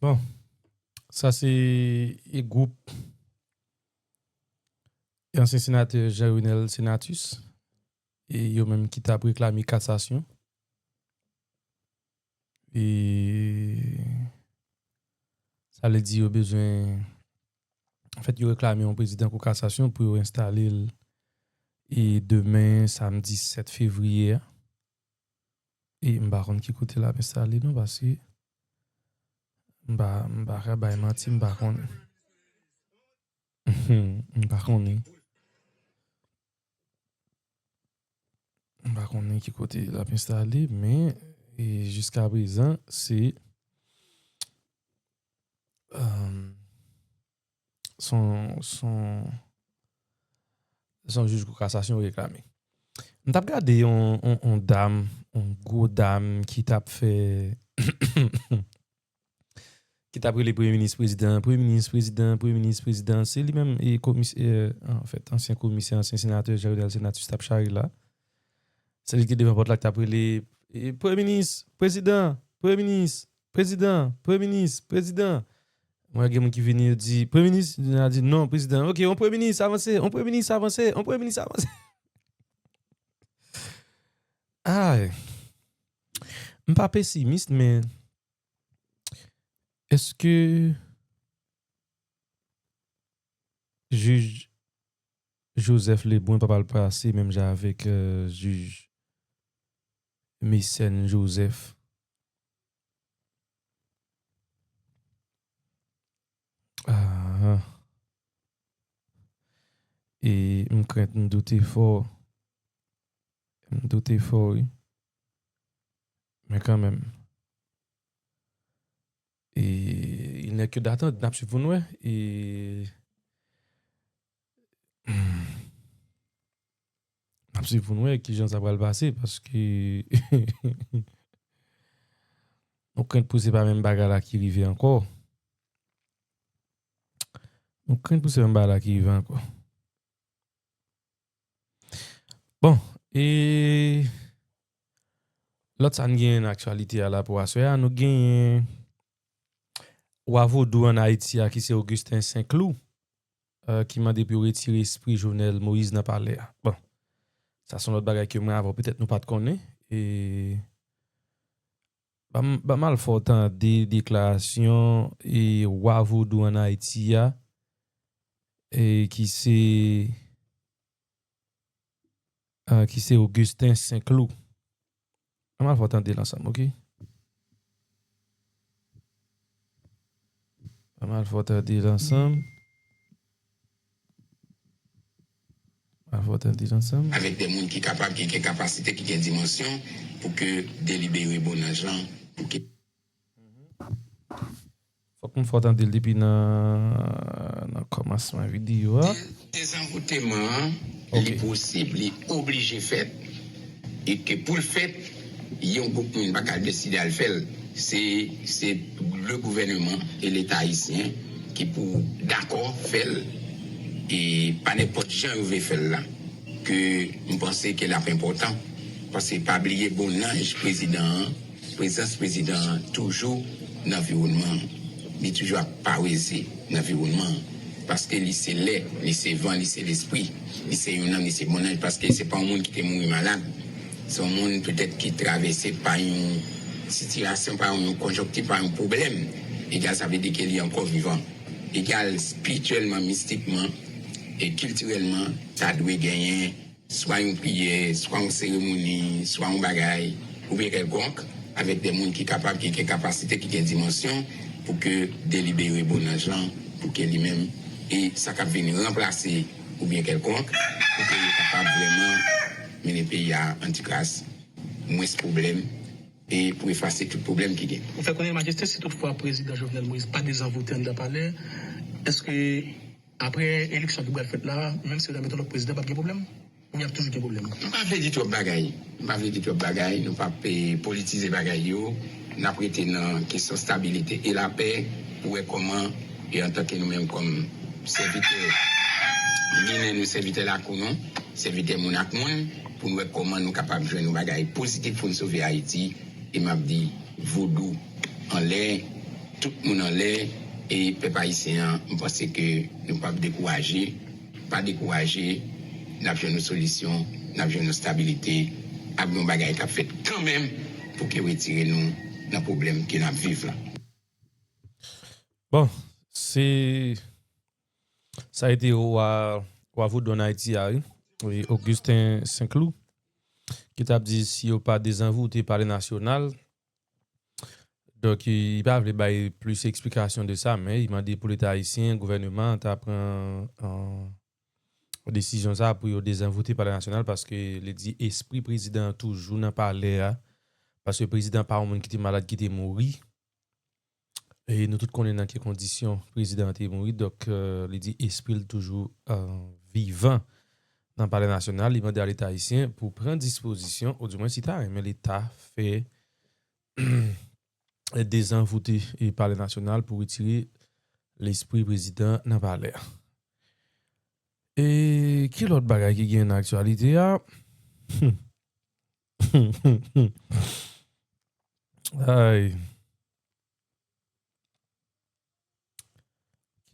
Bon, sa se e gwoup e ansyen senatè Jean Renel Senatus, e yo menm ki t ap reklame kasasyon. E sa vle di yo bezwen, anfèt, yo reklame yon prezidan kou kasasyon pou yo enstale l e demen, samdi sèt fevriye a. E m pa konn ki kote l ap enstale non, paske m pa, m pa ka bay manti, m pa konnen. M pa konnen. M pa konnen ki kote l ap enstale, men e jiska prezan, se, um, son, son, son jij kou kasasyon reklame. M t ap gade yon, yon, yon dam, yon gwo dam ki t ap fè, ki t ap rele premye minis prezidan, premye minis prezidan, premye minis prezidan. Se li menm, e, komis-, e, anfèt, ansyen komisè, ansyen senatè Jean Renel Senatus t ap chare la. Se li ki te devan pòt la ki t ap rele, e, premye minis prezidan, premye minis prezidan, premye minis prezidan. Mwen gen moun ki vini, yo di, premye minis, yo di, non, prezidan. Ok, on premye minis avanse, on premye minis avanse, on premye minis avanse. Ay. M pa pesimis, men èske jij Joseph Lebrun pa pral pase menm jan avèk, euh, jij Mécène Joseph? Ah. E m krent, m doute fò. M doute fò, wi. Men kanmenm. E il n'est que d'attendre, n ap swiv pou n wè. E n ap swiv pou n wè kijan sa pral pase, paske nou krent pou se pa menm bagay la ki rive ankò. Nou krent pou se menm bagay la ki rive ankò. Bon, e lòt sa n genyen nan aktyalite a la pou aswè a, nou genyen wa vodou ann Ayiti a ki se Augustin Saint-Cloud, euh, ki mande pou yo retire espri Jovenel Moïse nan palè a. Bon, sa se yon lòt bagay ke mwen avè w petèt nou pa t konnen. E ban m, ban m al fè w tande deklarasyon e wa vodou ann Ayiti a, e ki se, ah, ki se Augustin Saint-Cloud. Ann al fè w tande l ansanm, ok? Ann al fè w tande l ansanm. Ann al fè w tande l ansanm. Avèk de moun ki kapab, ki gen kapasite, ki gen dimansyon pou ke delibere Bonanj lan, pou ke Fòk m fè w tande l depi nan, nan kòmansman videyo a. Dezanvouteman an, li Ok. posib, li oblije fèt. E ke pou l fèt, yon gwoup moun pa ka deside al fè l. Se, se le gouvèneman e Leta ayisyen ki pou dakò fè l. E pa nenpòt jan yo vle fè l la. Ke m panse ke l ap enpòtan. Paske pa bliye Bonanj prezidan an, prezans prezidan an toujou nan anviwònman an. Li toujou ap paweze nan anviwònman an. Paske li se lè, li se van, li se lespri, li se yon nanm, li se Bonanj. Paske se pa yon moun ki te mouri malad. Se yon moun petèt ki travèse pa yon sitiyasyon, pa yon konjonkti, pa yon pwoblèm. Egal, sa vle di ke li ankò vivan. Egal, espirityèlman, mistikman e kiltirèlman, ta dwe genyen swa yon priyè, swa yon seremoni, swa yon bagay, oubyen kèlkonk, avèk de moun ki kapab, ki gen kapasite, ki gen dimansyon, pou ke delibere Bonanj lan, pou ke li menm, e sa k ap vin ranplase, oubyen kèlkonk, pou ke yo kapab vrèman mennen peyi a an ti kras, mwens pwoblèm, e pou efase tout pwoblèm ki gen. Ou fè konnen, Majeste, si toutfwa prezidan Jovenel Moïse pa dezanvoute anndan palè, èske Apre eleksyon ki pral fèt la, menm si yo ta mete yon lòt prezidan, p ap gen pwoblèm? Oubyen ap toujou gen pwoblèm? M pa vle di twòp bagay. M pa vle di twòp bagay. Nou p ap, eh, politize bagay yo. N ap rete nan kesyon stabilite e lapè pou wè kòman, e antanke nou menm kòm sèvitè, limen nou, sèvitè lakou nou, sèvitè moun ak moun, pou n wè kòman nou kapab jwenn yon bagay pozitif pou n sove Ayiti. E m ap di, vodou anlè, Tout moun anlè, e pèp ayisyen an, m panse ke nou p ap dekouraje. Pa dekouraje, n ap jwenn yon solisyon, n ap jwenn yon stabilite, ap gen yon bagay k ap fèt kanmenm pou ke retire nou nan pwoblèm ke n ap viv la. Bon, se sa a été wa, wa vodou ann Ayiti a, wi. Wi, Augustin Saint-Cloud, ki t ap di si yo pa dezanvoute Palè Nasyonal, donk, li pa vle bay plis eksplikasyon de sa, men li mande pou Leta ayisyen, gouvènman an ta pran an, desizyon sa a pou yo dezanvoute Palè Nasyonal, paske li di espri prezidan an toujou nan palè a, paske prezidan pa yon moun ki te malad, ki te mouri. E nou tout konnen nan ki kondisyon prezidan an te mouri, donk, euh, li di espri l toujou, euh, vivan nan Palè Nasyonal. Li mande a Leta ayisyen pou pran dispozisyon, odimwen si ta renmen Leta fè dezanvoute e Palè Nasyonal pou retire lespri prezidan nan palè a. E ki lòt bagay ki gen nan aktyalite a? Ay.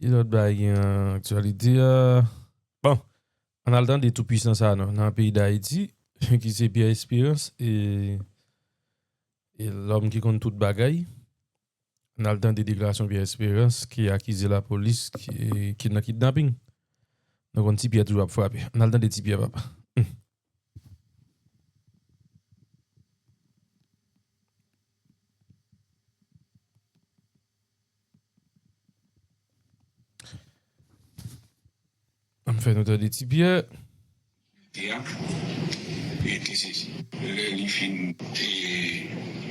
Ki lòt bagay gen nan aktyalite a? Bon, ann al tande toupwisan sa a non, nan peyi Dayiti, ki se Pierre Espérance, e, e lòm ki konn tout bagay. Ann al tande deklarasyon Pierre Espérance ki akize lapolis ki, ki nan kidnaping. Nou konn Ti Pyè toujou ap frape. Ann al tande Ti Pyè, papa. Ann fè nou tande Ti Pyè. Te a, e te sezi. Lè li fin, e,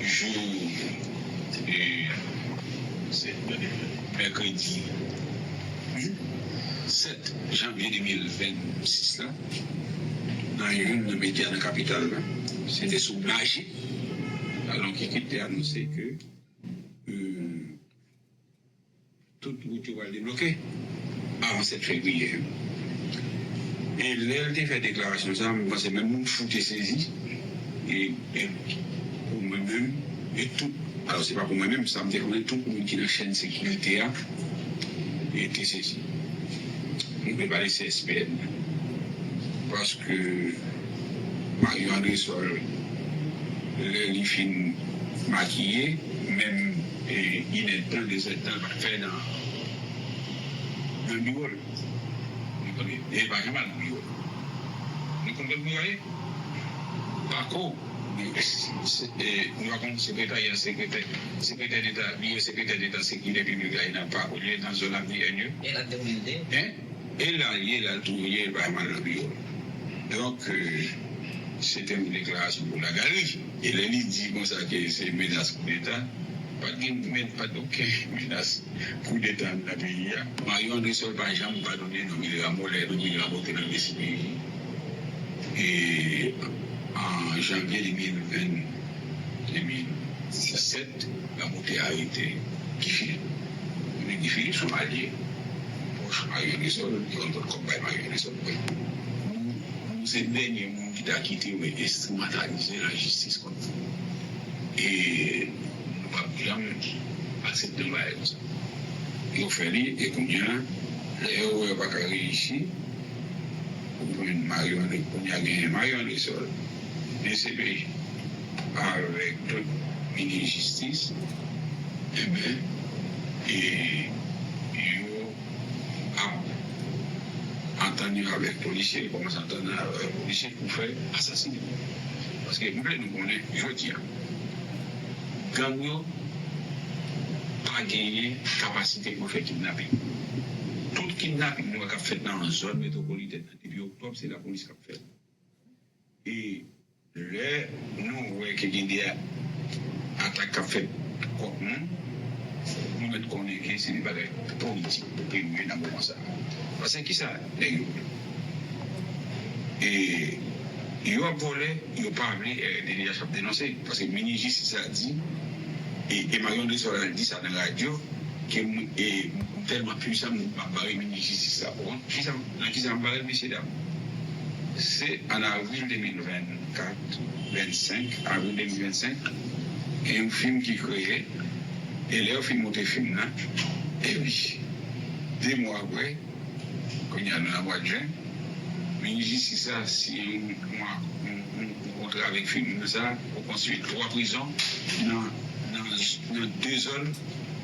jou, e, mèkredi sèt janvye de mil vennsis la, nan youn nan medya nan kapital la, se te sou Maji, alon ki te anonse ke, e, tout wout yo pral debloke avan sèt fevriye. E lè l te fè deklarasyon sa a, mwen panse menm moun fou te sezi. E, e pou mwen menm, e tout, alò se pa pou mwen menm, sa m te konnen, tout moun ki nan chèn sekirite a, e te sezi. Mwen vle pale C S P N. Paske Mario Andresol, lè li fin makiye, menm, e, inèdtan, dezèdtan, l pa t fè nan, nan biwo l. Nou konnen, e pa janm al nan biwo l. Nou konprann pou yo ye? Pako, nou, se, e, nou pa konn sekretarya, sekretè, sekretè deta, biwo sekretè deta sekirite piblik la, e nan Pako l ye, nan zòn Avenue N yo. E la, l te mande. Hein? E la l ye, la l tou ye, l pa janm al nan biwo l. Donk, e, se te yon deklarasyon pou lagalri. E lè li di konsa ke se menas koudeta, pa t gen men, pa t okenn menas koudeta nan peyi a. Mario Andresol pa janm padone Normil Rameau lè Normil Rameau te nan D C P J. E an janvye de mil ven, de mil disèt, Rameau te arete Guy Philippe. Men Guy Philippe se yon alye pwòch Mario Andresol, li konn pot kòb bay Mario Andresol. Nou, nou se dènye moun ki ta kite yo enstrimantalize lajistis kont nou. E nou p ap janm aksepte yon bagay konsa. Yo fè li, e kounye a, lè yo wè yo pa ka reyisi, ou jwenn Mario André, kounye a genyen Mario Andresol, D C P J, avèk tout minis jistis, enben, e yo ap antann yo avèk polisye, yo kòmanse antann avèk polisye pou fè asasinen. Paske m vle nou konnen, jodi a, gang yo pa genyen kapasite pou fè kidnaping. Tout kidnaping nou wè k ap fèt nan zòn metwopolitèn nan, depi oktòb, se lapolis k ap fè l. E lè nou wè ke gen de atak k ap fèt kont nou, nou mèt konnen ke se de bagay politik pou peyi nou ye nan moman sa a. Paske kisa nèg yo vle? E yo ap vòlè, yo pa vle, R N D D H ap denonse. Paske minis jistis la di, e, e Marion Drisol al di sa nan radyo, ke m, e, m tèlman pwisan, m ap bare minis jistis la pou kont. Kisa, nan kisa m bare l, mesye dam? Se an avril de mil vennkat, vennsenk, avril de mil vennsenk, gen yon fim ki kreye, E lè yo fin monte fim nan, epi de mwa apre, kounye a nou nan mwa jen, minis jistis la siyen yon, yon, yon, yon kontra avèk fim sa pou konstwi twa prizon nan, nan, nan de zòn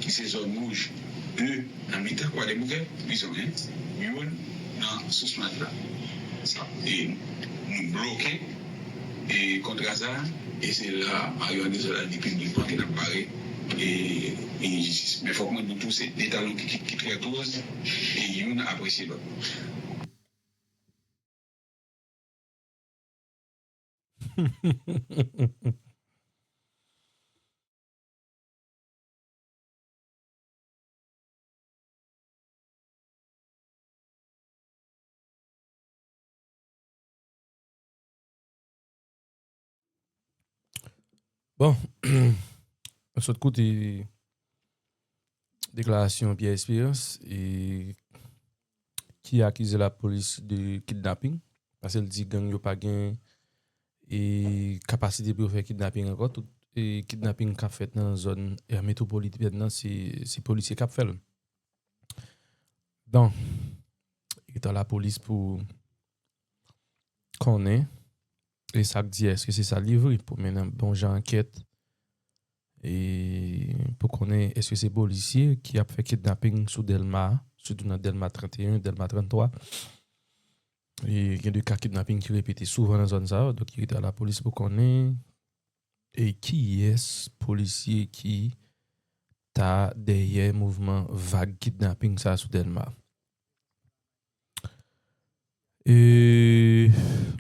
ki se zòn wouj. De nan mitan Kwadèboukè, prizon, en, youn nan Sous Mat la. Sa, e nou bloke e kontra sa, e se la Mario André Sola di piblikman ke n ap pare e, e enjistis. Men fòk mwen di tou, se de talon ki, ki, ki trè koz, e youn apresye lòt. Bon, nou sot koute deklarasyon Pierre Espérance, e, ki akize lapolis de kidnaping, paske l di gang yo pa gen, e, kapasite pou yo fè kidnaping ankò. Tout, e, kidnaping k ap fèt nan zòn, e, metwopolitèn nan, se, se polisye k ap fè l. Bon, e ta lapolis pou konnen, e sa k di, èske se sa li vre, pou mennen bon jan ankèt, e pou konnen èske se polisye ki ap fè kidnaping sou Dèlma, sitou nan Dèlma trannteyen, Dèlma tranntwa. E gen de ka kidnaping ki repete souvan nan zòn sa yo, donk li rete a lapolis pou konnen, e kiyès polisye ki ta dèyè mouvman vag kidnaping sa sou Dèlma. E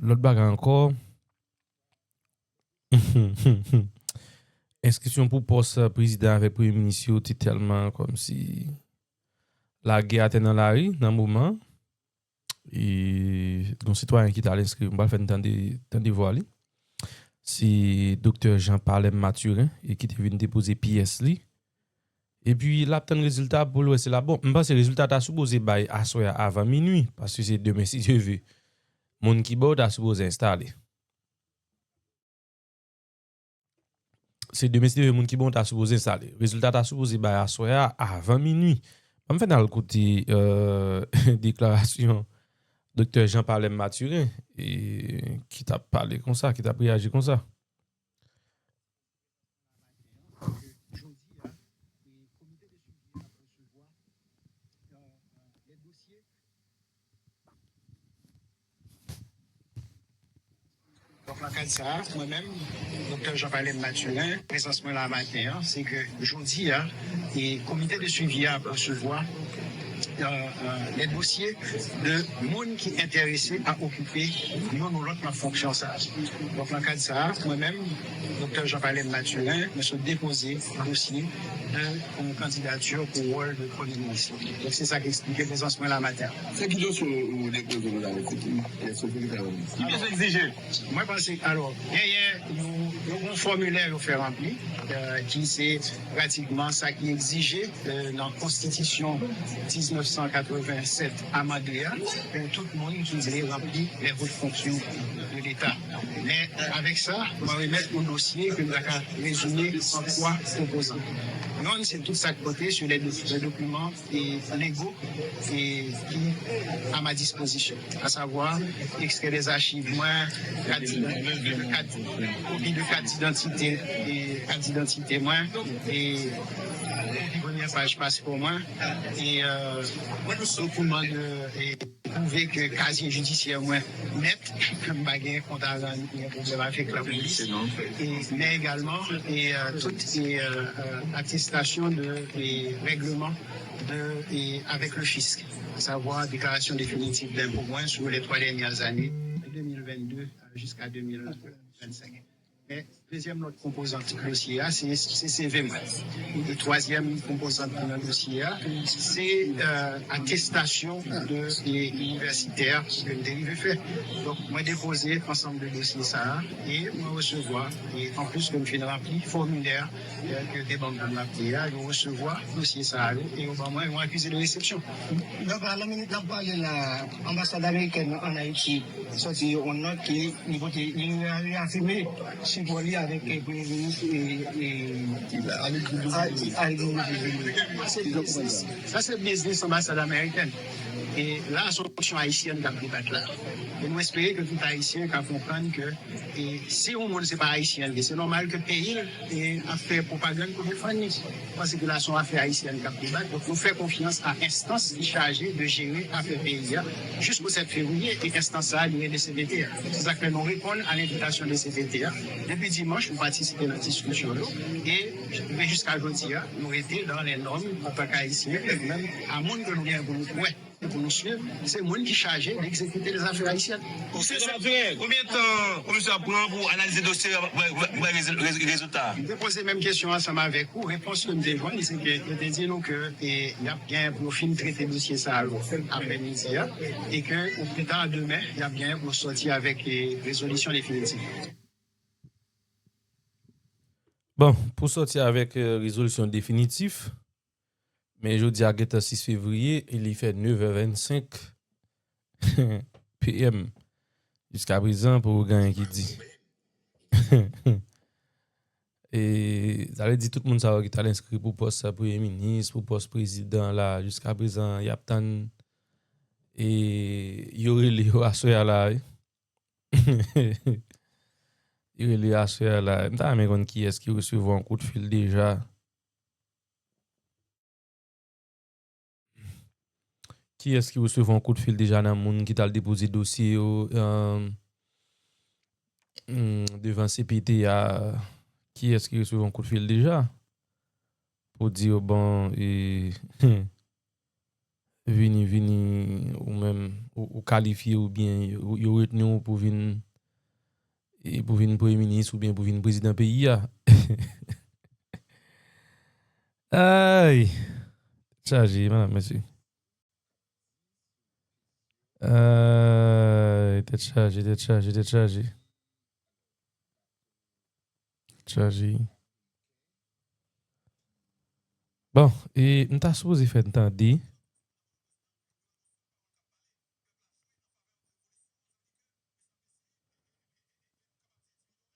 lòt bagay ankò, enskripsyon pou pòs prezidan avèk premye minis yo te tèlman kòmsi lagè a te nan lari nan moman. E gen yon sitwayen ki t al enskri, m pral fè n tande, tande vwa li. Se Doktè Jean Palem Mathurin, e ki te vin depoze pyès li. Epi l ap tann rezilta pou l wè si l ap bon. M panse rezilta ta sipoze bay aswè a avan minui, paske se demen si Dye ve. Moun ki ba w ta sipoze enstale. Se demen si Dye ve, moun ki ba w ta sipoze enstale. Rezilta ta sipoze bay aswè a avan minui. Ban m fè n al koute, euh, deklarasyon Doktè Jean Palem Mathurin, e, ki t ap pale konsa, ki t ap reyaji konsa. Donk, nan kad sa a, mwen menm, Doktè Jean Palem Mathurin, prezans mwen la maten an, se ke jodi a, e komite de swivi a ap resevwa, euh, euh, lè dosye de moun ki enterese a okipe youn ou lòt nan fonksyon sa a. Donk, nan kad sa a, mwen menm, Doktè Jean Palem Mathurin, mwen sot depoze dosye de, euh, kandidati pou wòl de premye minis. Donk, se sa ki eksplike prezans mwen la maten an. Se ki dosye ou depoze nou la, mesye? Ki pyès ou egzije? Mwen panse, alò, genyen yon, yon, yon fòmilè yo fè ranpli, euh, ki se pratikman sa ki egzije, euh, nan konstitisyon diznèf san katreven sèt amande a, pou tout moun ki vle ranpli lè wot fonksyon de Leta. Men, euh, avèk sa, mwen remèt yon dosye ke m ta ka rezime an twa konpozan. Yonn, se tout sa k pote sou lè do-, lè dokiman e lego e ki a ma dispozisyon, a savwa ekstrè dèzachiv mwen, kat, kat, kopi de kat didantite, e kat didantite mwen, e premyè paj paspò mwen, e, euh, dokiman de, e pwouve ke kazye jidisyè mwen nèt, m pa gen kont a rann, gen pwoblèm avèk lapolis, e, men egalman, e, euh, tout, e, euh, euh, atestasyon de, e règleman de, e, avec le fisc, à savoir déclaration définitive d'impôt mwen sur les trois dernières années, de deux mille vingt-deux jusqu'à deux mille vingt-cinq. Men, dezyèm lòt konpozant dosye a, se, se C V mwen. E twazyèm konpozant nan dosye a, se, euh, atestasyon de, e, inivèsitè ke m te rive fè. Donk, mwen depoze ansanm de dosye sa a, e mwen resevwa, e anplis ke m fin ranpli fòmilè ke te ban m pou m aplike a, yo resevwa dosye sa a yo, e yo ban mwen yon akize de resepsyon. Donk la, nan minit n ap pale la, anbasad amerikèn an Ayiti sòti yon nòt ki li pote, li reyafime sipò li Avèk, eh, Premye Minis, eh, eh, Alexis Dubois. Sa se biznis, sa se biznis anbasad amerikèn. E la, se yon kesyon ayisyèn k ap debat la. E nou espere ke tout Ayisyen ka konprann ke, e, si yon moun se pa Ayisyen li ye, se nòmal ke peyi l, e, ap fè pwopagann pou defann li. Paske la, se yon afè ayisyèn k ap debat. Donk, nou fè konfyans a enstans ki chaje de jere afè peyi a jisko sèt fevriye, e enstans sa a, li rele C P T A. Se sa k fè nou reponn a lenvitasyon de C P T A. Depi dimanch, nou patisipe nan diskisyon yo. E, e jiska jodi a, nou rete dans les normes antank Ayisyen, e menm a moun ke nou gen pou nou kwè, pou nou swiv, se moun ki chaje de egzekite lezafè ayisyèn. Komisè Mathurin, konbyen tan komisyon ap pran pou analize dosye a, pou bay, pou bay, pou bay rez-, rez-, rezilta? M te poze menm kesyon ansanm avèk ou. Repons ke m te jwenn, se ke yo te di nou ke, e, y ap gen pou yo fin trete dosye sa a aprè midi a, e ke o pli ta demen, y ap gen pou yo sòti avèk, e, rezolisyon definitif. Bon, pou sòti avèk, e, rezolisyon definitif, men jodi a gentan sis fevriye, e li fè nevè vennsenk P M. Jiska prezan, poko gen anyen ki di. E sa vle di tout moun sa yo ki t al enskri pou pòs premye minis, pou pòs prezidan la, jiska prezan, y ap tann, e yo rele yo aswè a la, wi. Yo rele yo aswè a la. M ta renmen konn kiyès ki resevwa yon kout fil deja. Kiyès ki resevwa yon kout fil deja nan moun ki t al depoze dosye yo, euh, hmm, devan C P T A? Kiyès ki resevwa yon kout fil deja pou di yo, bon, e, vini, vini, ou menm, ou, ou kalifye oubyen yo, yo retni w pou vin, e, pou vin premye minis oubyen pou vin prezidan peyi a? Ay! Tèt chaje, madanm, mesye. Ay, tèt chaje, tèt chaje, tèt chaje. Tèt chaje. Bon, e m ta sipoze fè n tande.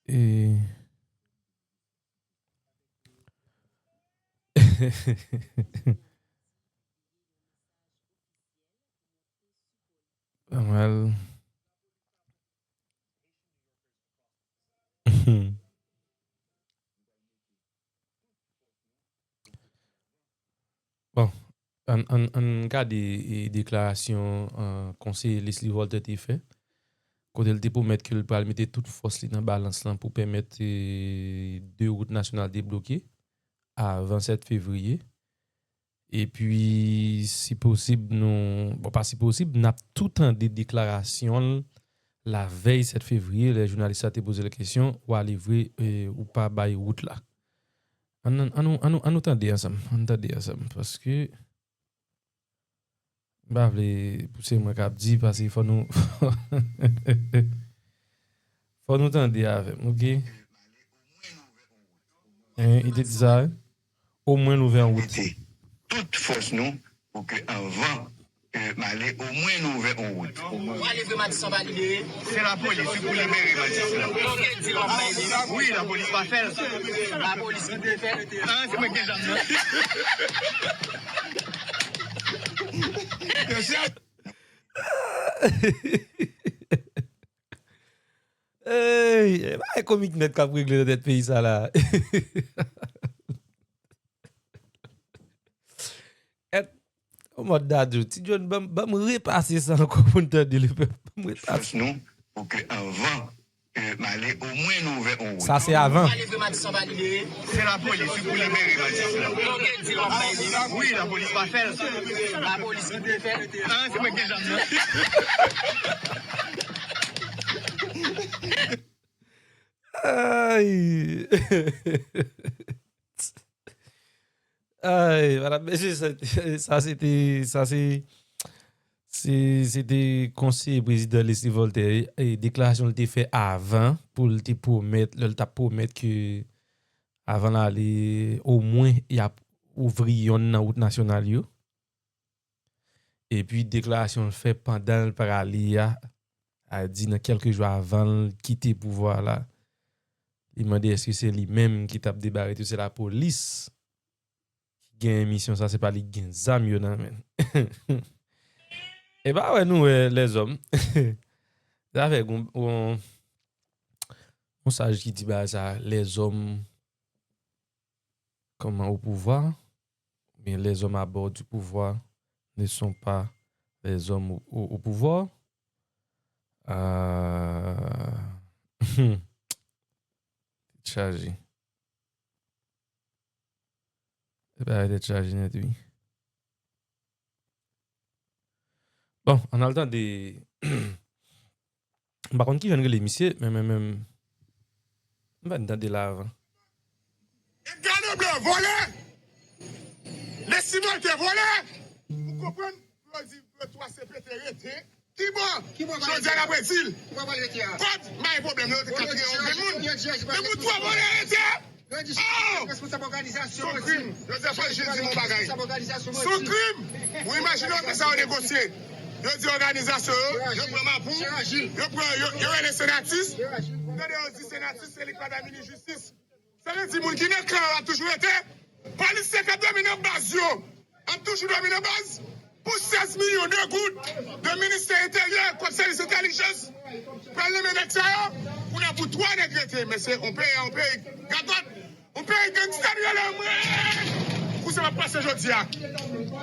E pa mal. Bon, ann, ann, ann gade, e, deklarasyon, e, konseye Leslie Voltaire te fè, kote l te pwomèt ke l pral mete tout fòs li nan balans lan pou pèmèt, e, de wout nasyonal debloke avan sèt fevriye. Epi, si posib, nou, bon, pa si posib, n ap tou tande deklarasyon l lavèy sèt fevriye, lè jounalis la te poze l kesyon, w ale vre, e, ou pa bay wout la. Ann, ann, ann nou, ann nou, ann nou tande ansanm. Ann tande ansanm. Paske m pa vle pou se mwen k ap di, paske fò nou, fò nou tande avè m, oke? Hein, li te di sa, wi. Omwen nou ouvè yon wout. Mete tout fòs nou pou ke anvan ke m ale, omwen nou ouvè yon wout. Ou ale vre Matisan pa libere? Se lapolis wi pou libere Matisan. Kote di w ap bay li? Wi, lapolis pa fè l. Lapolis ki te fè l? Ah, se mwen ki gen zam nan. Yo, se Ey, e bagay komik nèt k ap regle nan tèt peyi sa la. Et, o mòd Dadou, Ti John, ban m, ban m repase sa ankò pou n tande li, pèp. Ban m repase. Fòs nou, pou ke anvan ke m ale, omwen nou ouvè yon wout. Sa se avan. Ou ale vre Matisan pa libere? Se lapolis wi pou libere Matisan. Kote di w ap bay li? Wi, lapolis pa fè l. Lapolis ki te fè l? Ah, se mwen ki gen zam nan. Ay. Ay, madanm, mesye, sa, sa se te, sa se, se, se te konseye prezidan Leslie Voltaire, e, e deklarasyon l te fè avan pou l te pwomèt, lè l t ap pwomèt ke avan l ale, omwen, y ap ouvri yonn nan wout nasyonal yo. Epi deklarasyon l fè pandan l prale a, a di nan kèlke jou avan l kite pouvwa la, Li mande èske se li menm ki t ap debare tou, se lapolis ki gen misyon sa, se pa li ki gen zam yo nan men. E pa wè nou wè lèzòm. Sa fè gon, gon, gon saj ki di bagay sa, les hommes comment au pouvoir, ou bien les hommes à bord du pouvoir ne sont pas les hommes au, au, au pouvoir. Euh, chaje. E pa tèt chaje nèt, wi. Bon, ann al tande. M pa konn ki jan l rele misye, men, men, men, m pa tande l avan. Edgar Leblanc, vòlè! Leslie Voltaire, vòlè! Ou konprann? Yo di yo twa se pete rete. Ki bò? Jodi a n ap redi l. Kòd bay pwoblèm yo te ka touye yon grenn moun. Men pou twa vòlè rete. Oh! Son krim. Yo di apre jezi mon bagay. Son krim. Ou imajine w sa yo negosye. Yo di òganizasyon yo, yo pran mapou, yo pran, yo, yo rele senatis. Tande yo di senatis se li k pa bay minis jistis. Sa vle di moun ki nan kan yo ap toujou rete. Polisye k ap dòmi nan baz yo ap toujou dòmi nan baz. Pou sèz milyon de goud de ministè enteryè kòm sèvis entèlijans pral nan men nèg sa yo. Kounye a pou twa nèg rete, men se yon peyi, yon peyi gagòt, yon peyi gangsta nou ye la mwen. Pou sa m ap pase jodi a.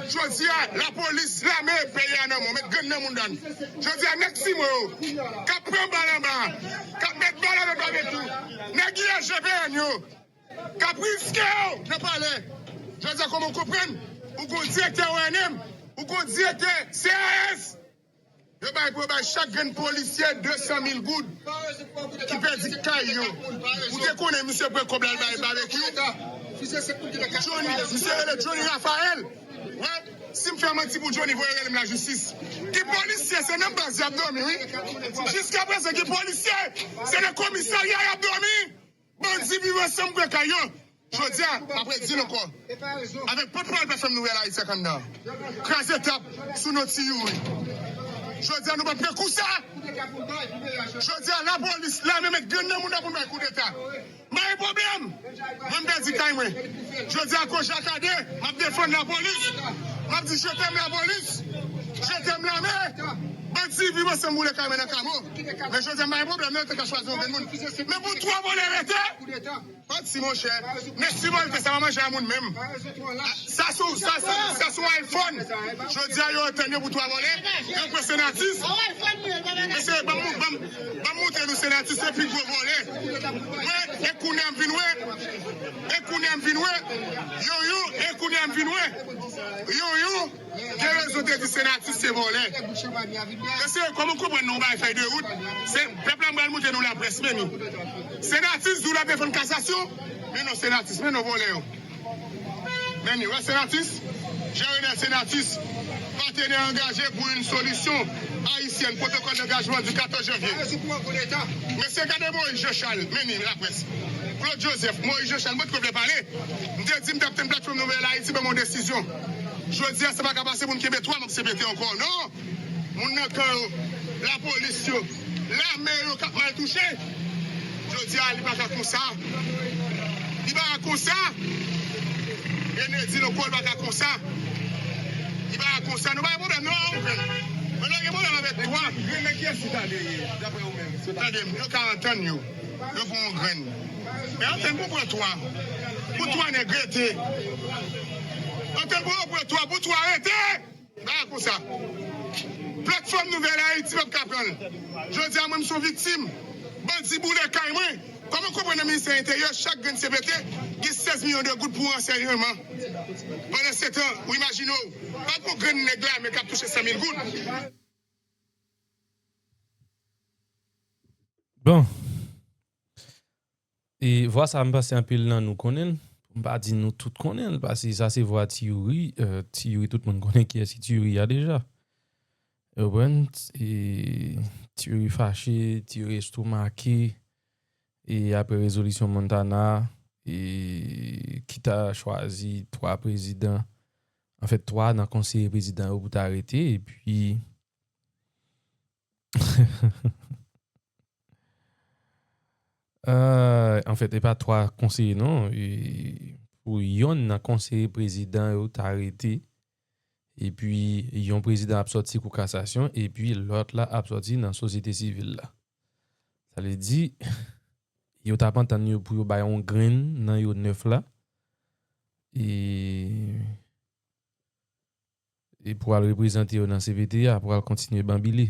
Jodi a, lapolis, lame, peyi a nan men w, met grenn nan mouda n. Jodi a, nèg Simon yo k ap pran bal anba, k ap met bal avèk babekyou, nèg I L G P N yo k ap riske yo nan palè. Jodi a, kòman w konprann? Ou gon direktè O N M, ou gon direktè C R S. Yo bay pou yo bay chak grenn polisye de san mil goud ki pèdi kay yo. Ou te konnen misye pran kòb la al bay babekyou? Johnny, misye rele Johnny Raphael. Wè, si m fè manti pou Johnny, voye rele m lajistis. Ki polisye, se nan baz y ap dòmi, wi. Jiskaprezan, ki polisye, se nan komisarya y ap dòmi. Bandi viv ansanm pran kay yo. Jodi a, m ap redi l ankò. Avèk pòtpawòl Platfòm Nouvèl Ayiti ak anndan. Kraze tab sou non Ti Youri. Jodi a, nou p ap pran kou sa. Jodi a, lapolis, lame met grenn nan mouda pou n bay koudeta. M pa gen pwoblèm. Mwen, m pèdi kay mwen. Jodi a, akoz Jakade, m ap defann lapolis. M ap di, je t'aime lapolis. Je t'aime lame. Bandi viv ansanm boule kay mwen nan kamo. Men jodi a, m pa gen pwoblèm, non, yo te ka chwazi yon grenn moun. Men pou twa vòlè rete. Manti, monchè. Nèg Simon te sa pa manje a moun menm. Sa sou, sa, sa, sa sou iPhone. Jodi a, yo antann yo pou twa vòlè. Yo pran senatis. Mesye, ban m, ban m, ban m montre nou senatis, se pi gwo vòlè. Wè, e kounye a m vin wè. E kounye a m vin wè. Yo, yo, e kounye a m vin wè. Yo, yo. Gen rezon te di senatis se vòlè. Mesye, kòman w konprann nan yon bagay fèy de wout? Se pèp la m pral montre nou laprès, men ni. Senatis di w l ap defann kasasyon, men non senatis, men non vòlè yo. Men ni, wè senatis, Jean Renel senatis, partenaire engagé pour une solution haïtienne, protocole d'engagement du quatorze janvier. Mesye, gade Moïse Jean Charles, men ni laprès. Claude Joseph, Moïse Jean Charles, mwen t konn vle pale. M te di m t ap tann Platfòm Nouvèl Ayiti ban m yon desizyon. Jodi a, sa pa ka pase pou n kenbe twa m ap C P T ankò, non. Moun nan kan yo, lapolis yo, lame yo k ap mal touche. Jodi a, li pa ka konsa. Li pa ka konsa. Kennedy, non, li pa ka konsa. Li pa ka konsa. Nou pa gen pwoblèm, non. Men nou gen pwoblèm avèk twa. Grenn nan kiyès ki ta dèyè, daprè ou menm? Tande m, yo ka antann yo. Yo pran yon grenn. Men antann pou pran twa. Pou twa nèg rete. Antann pou yo pran twa, pou twa rete. Bagay konsa. Platfòm Nouvèl Ayiti p ap ka pran l. Jodi a, mwen, m se yon viktim. Bandi boule kay mwen. Kòman w konprann nan ministè enteryè, chak grenn C P T gen sèz milyon de goud pou ransèyman? Pandan se tan, ou imajine w, pa t gon grenn nèg lame k ap touche san mil goud. Bon. E vwa sa, m panse anpil nan nou konnen l. M pa di nou tout konnen l, paske sa se vwa Ti Youri. Euh, Ti Youri, tout moun konnen kiyès ki Ti Youri a deja. Ou konprann? E Ti Youri fache, Ti Youri estomake. E apre rezolisyon Montana, e ki ta chwazi twa prezidan, anfèt, twa nan konseye prezidan yo pou ta rete, epi Euh, anfèt, e pa twa konseye, non. E pou yonn nan konseye prezidan yo ta rete, epi yon prezidan ap sòti kou kasasyon, epi lòt la ap sòti nan sosyete sivil la. Sa vle di, yo t ap antann yo pou yo bay yon grenn nan yo nèf la. E, e pou al reprezante yo nan C P T a, pou al kontinye banbile.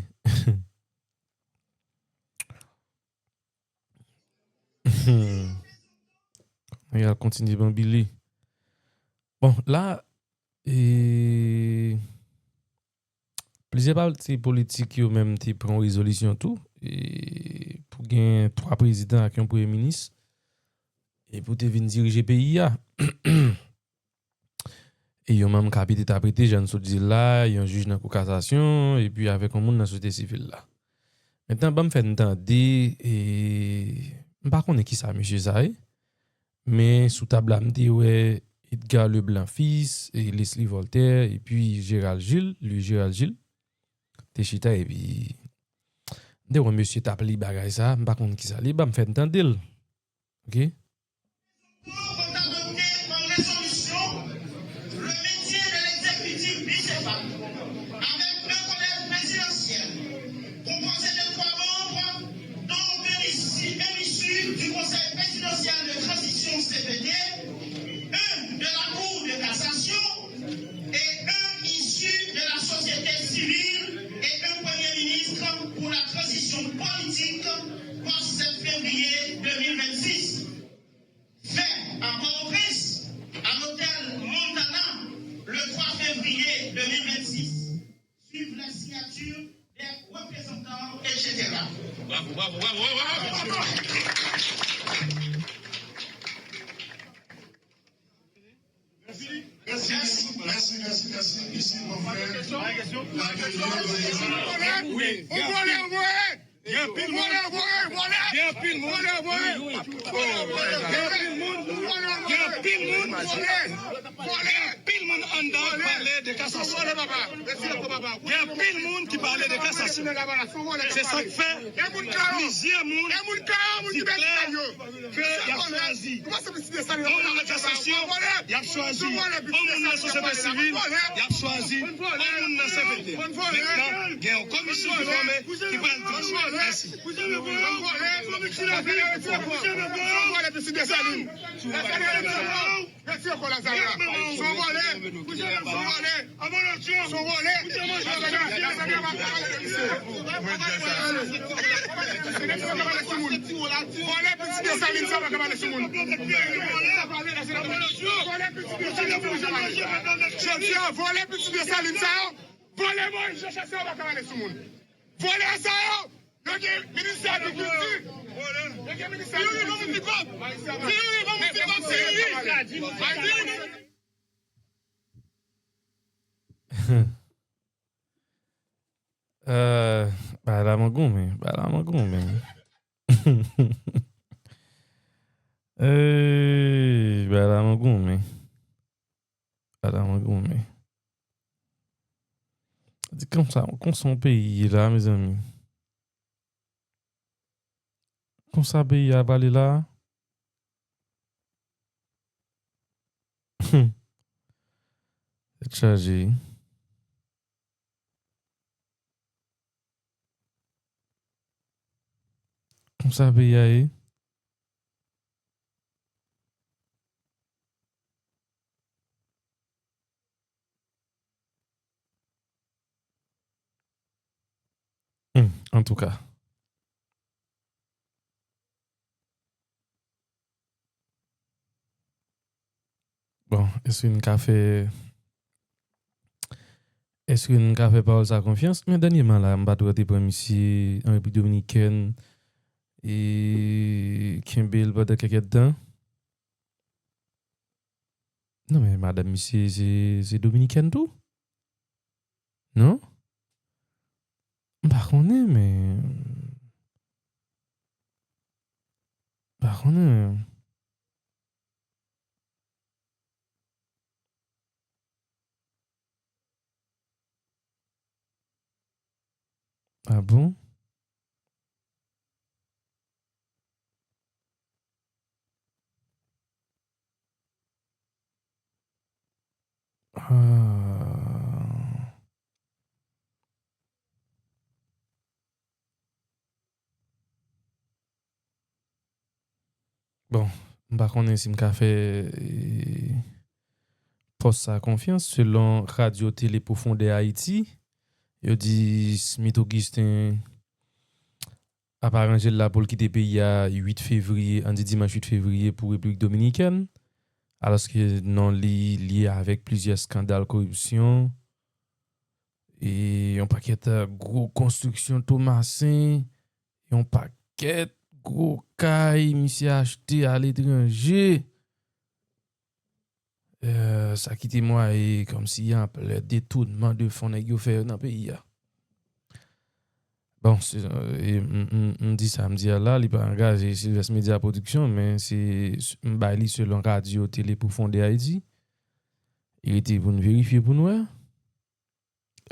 Pou al kontinye banbile. Bon, la, e, plizyè pati politik yo menm te pran yon rezolisyon tou, e, pou gen twa prezidan ak yon premye minis, e pou te vin dirije peyi a. E yon manm kabinè ta prete, jan n sot di l la, yon jij nan kou kasasyon, epi avèk yon moun nan sosyete sivil la. Mentnan, ban m fè n tande, e, m pa konnen kisa mesye sa ye, men sou tab la, m te wè Edgar Leblanc Fils, e Leslie Voltaire, epi Gérald Gilles, Louis Gérald Gilles, te chita, epi m te wè mesye t ap li bagay sa, m pa konn kisa li, ban m fè n tande l. Ok? Vot adopte an rezolisyon le maintien de l'exécutif bicéphale avec un collège présidentiel composé de trois membres, dont un issu, un issu du Conseil présidentiel de transition C P T, un de la Cour de cassation et un issu de la société civile et un premier ministre pour la transition politique post sept février deux mille vingt-six. Fait à Port-au-Prince, à l'hôtel Montana, le trois février deux mille vingt-six. Suivre la signature des représentants, et cetera. Bravo, bravo, bravo, bravo, bravo. Mèsi, mèsi, mèsi, mèsi, mèsi, mèsi, mon frè. Wi, wi. Gen anpil moun. Gen anpil moun. Gen anpil moun. Gen anpil moun. Gen anpil moun anndan pale de kasasyon. Gen anpil moun ki pale de kasasyon. Se sa k fè plizyè moun diklare ke y ap chwazi yon moun nan kasasyon, y ap chwazi yon moun nan sosyete sivil, y ap chwazi yon moun nan C P T. Mentnan, gen yon komisyon ki fòme ki pral tranche. Mèsi. Mèsi ankò Lazarre. Se yon vòlè. Se yon vòlè. Se yon vòlè. Vòlè pitit Desalin sa yo pa ka pale sou moun. Vòlè pitit Desalin sa yo pa ka pale. Jodi a, vòlè pitit Desalin sa yo, vòlè Moyiz Jean Chastel yo pa ka pale sou moun. Vòlè sa yo, yo gen ministè agrikilti. Yo gen ministè agrikilti. Euh, bagay la man goumen, bagay la man goumen. Ey, bagay la man goumen. Bagay la man goumen. Di konsa, konsa yon peyi ye la, mezanmi. Konsa peyi a pale la. Hmm. Tèt chaje. Konsa peyi a ye. Hmm, antouka. Bon, èske n ka fè, èske n ka fè pawòl sa konfyans? Men dènyèman la, m pa t wè yo te pran misye an Repiblik Dominikèn e kenbe l pandan kèk èdtan. Non, men madanm misye se, se dominikèn tou? Non? M pa konnen, men. M pa konnen. Ah bon? Bon, m pa konnen si m ka fè, eh, pòs sa konfyans. Selon Radyo Tele Pwofondè Ayiti, yo di Smith Augustin ap aranje l la pou l kite peyi a uit fevriye, ann di dimanch uit fevriye pou Repiblik Dominikèn, alòske non li lye avèk plizyè eskandal koripsyon, e yon pakèt, eh, gwo konstriksyon tou masen, yon pakèt gwo kay misye achte aletranje. Eh, sa ki temwaye kòmsi anplè detounman de fon nèg yo fè nan peyi a. Bon, se, e, m, m, m di sa m di a la, li pa angaje Sylvest Media Production, men se, m bay li selon Radyo Tele Pwofondè Ayiti. Li rete pou n verifye pou n wè.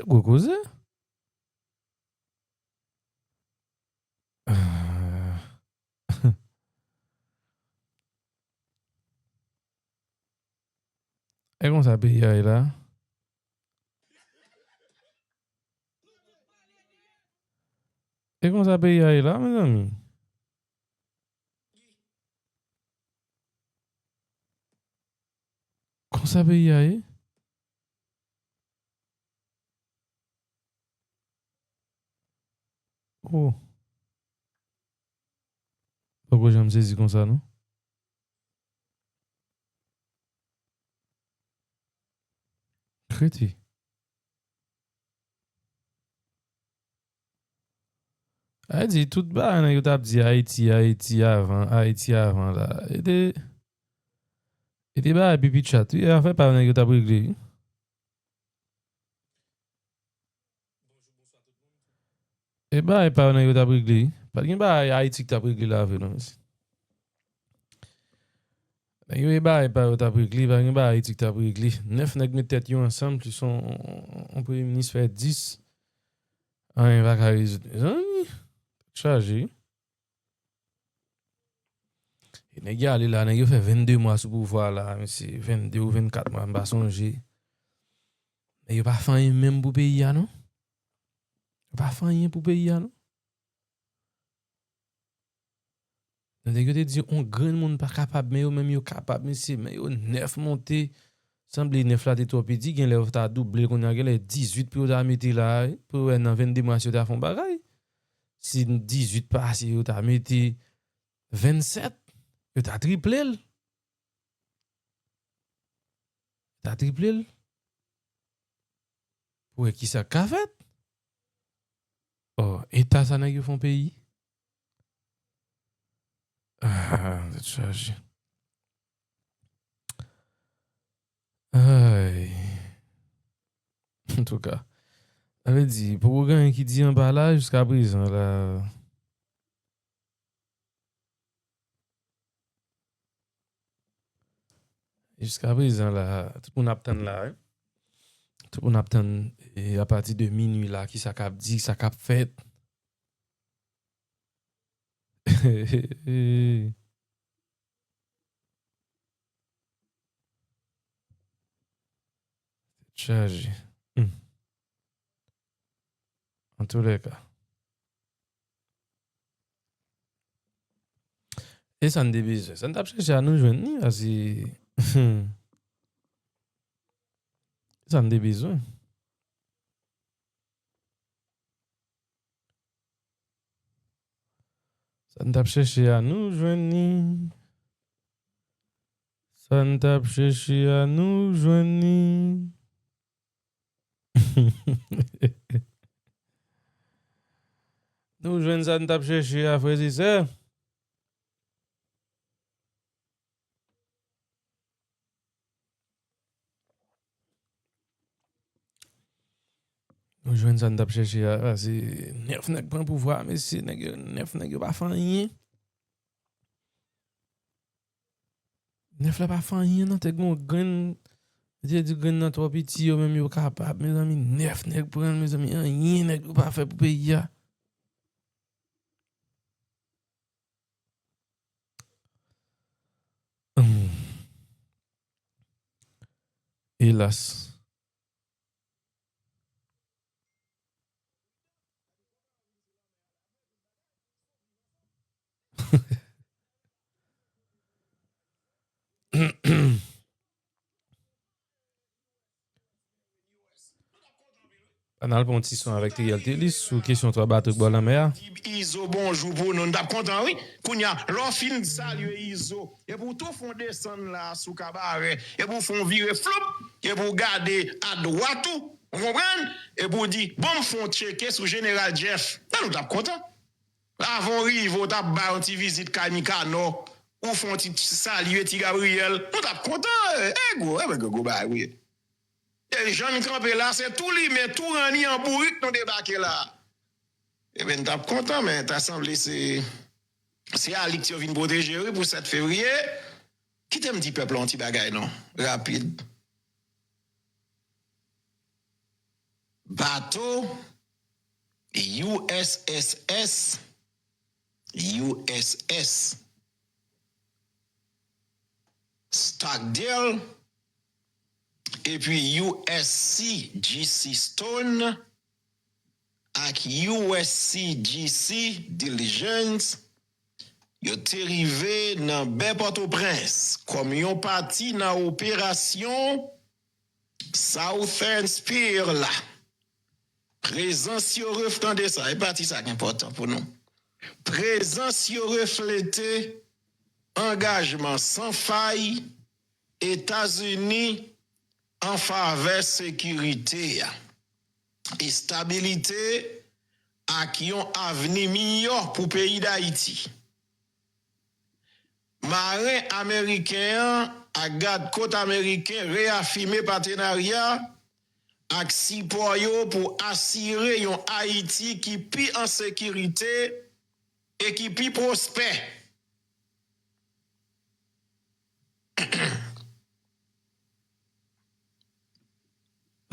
Gwo koze. Ah. E konsa peyi a ye la. E konsa peyi a ye la, mezanmi. Konsa peyi a ye. Oh. Poko janm sezi konsa, non. Kreti. Ayiti, tout bagay nèg yo t ap di Ayiti, Ayiti avan, Ayiti avan la. E te, e te bagay pipi chat, wi, e afè pa yo nèg yo t ap regle, wi. E bagay pa yo nèg yo t ap regle, wi. Pa t gen bagay Ayiti ki t ap regle la vre, non, mesye. Nèg yo e bagay pa yo t ap regle, pa gen bagay Ayiti ki t ap regle. Nèf nèg met tèt yo ansanm, plis on, on, on premye minis fè dis. Anyen pa ka rezoud. Mezanmi, tèt chaje. E nèg yo ale la, nèg yo fè vennde mwa sou pouvwa la, mesye, vennde ou vennkat mwa, m pa sonje. Men yo pa fè anyen menm pou peyi a, non. Yo pa fè anyen pou peyi a, non. Nèg yo te di, on grenn moun pa kapab, men yo menm yo kapab, mesye, men yo nèf monte. Sanble nèf la te twò piti, gen lè yo ta double, kounye a gen lè dizuit pou yo ta mete la, wi, pou yo wè nan vennde mwa si yo ta fè on bagay. Si dizuit pase, yo ta mete vennsèt, yo ta triple l. Ta triple l. Pou wè kisa k ka fèt. Oh, eta sa nèg yo fè on peyi. Ah, tèt chaje. Ay. Antouka, sa vle di, poko gen anyen ki di anba la jiska prezan la. Jiska prezan la, tout moun ap tann la, wi. Tout moun ap tann, e, apati de minui la, kisa k ap di, sa k ap fèt. Tèt chaje. Hmm. Antoulèka. E sa n te bezwen. Sa n t ap chèche a, nou jwenn li, paske sa n te bezwen. Sa n t ap chèche a, nou jwenn li. Sa n t ap chèche a, nou jwenn li. Nou jwenn sa n t ap chèche a, frè e sè. Nou jwenn sa n t ap chèche a, se nèf nèg pran pouvwa, mesye, nèg yo, nèf nèg yo pa fè anyen. Nèf la pa fè anyen, non, te gen yon grenn, te di grenn nan twò piti, yo menm yo kapab, mezanmi, nèf nèg pran l, mezanmi, anyen nèg yo pa fè pou peyi a. Hmm. Ann al pran yon ti son avèk T L T List sou kesyon twa bato k bò lanmè a. Izo, bonjou pou nou, nou t ap kontan, wi. Kounye a, lè w fin salye Izo, epi w tou fè yon desann la sou Kabarè, epi w fè yon vire floup, epi w gade adwat ou, ou konprann? Epi w di, bon, m fè yon tcheke sou Jeneral Jeff. Nan nou t ap kontan. Avan w rive, w t ap bay yon ti vizit kay Mikanò, ou fè yon ti salye Ti Gabriyèl, nou t ap kontan, e, e gwo, e gwo, gwo bagay, wi. E jan n kanpe la, se tou limen, tou ranni an bourik nou debake la. Ebyen, n t ap kontan, men ta sanble se, se Alix yo vin pwoteje, wi, pou sèt fevriye. Kite m di pèp la yon ti bagay, non, rapid. Bato U S S S, U S S Stockdale, epi U S C G C Stone ak U S C G C Diligence, yo te rive nan bè Pòtoprens kòm yon pati nan operasyon Southern Spear la. Prezans yo ref-, tande sa, e pati sa ki enpòtan pou nou. Prezans yo reflete angajman san fay Etazini an favè sekirite a, estabilite ak yon avni miyò pou peyi Dayiti. Maren ameriken an ak gadkòt ameriken reyafime patenarya ak sipò yo pou asire yon Ayiti ki pi an sekirite e ki pi pwospè.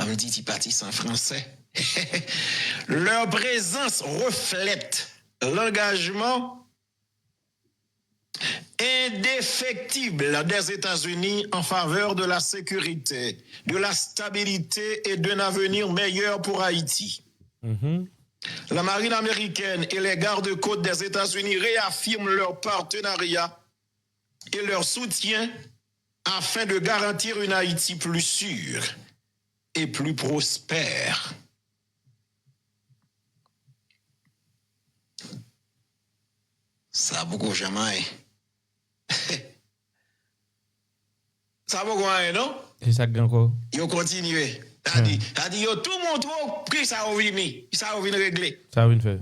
Ban m di ti pati sa an fransè. Leur présence reflète l'engagement indéfectible des États-Unis en faveur de la sécurité, de la stabilité et d'un avenir meilleur pour Haïti. La marine américaine et les gardes-côtes des États-Unis réaffirment leur partenariat et leur soutien afin de garantir une Haïti plus sûre et plus prospère. Sa poko janm anyen. Sa poko anyen, non? E sa k gen ankò? Yo kontinye. Sa di, sa di yo tou montre w ki sa yo vini, ki sa yo vin regle. Sa yo vin fè.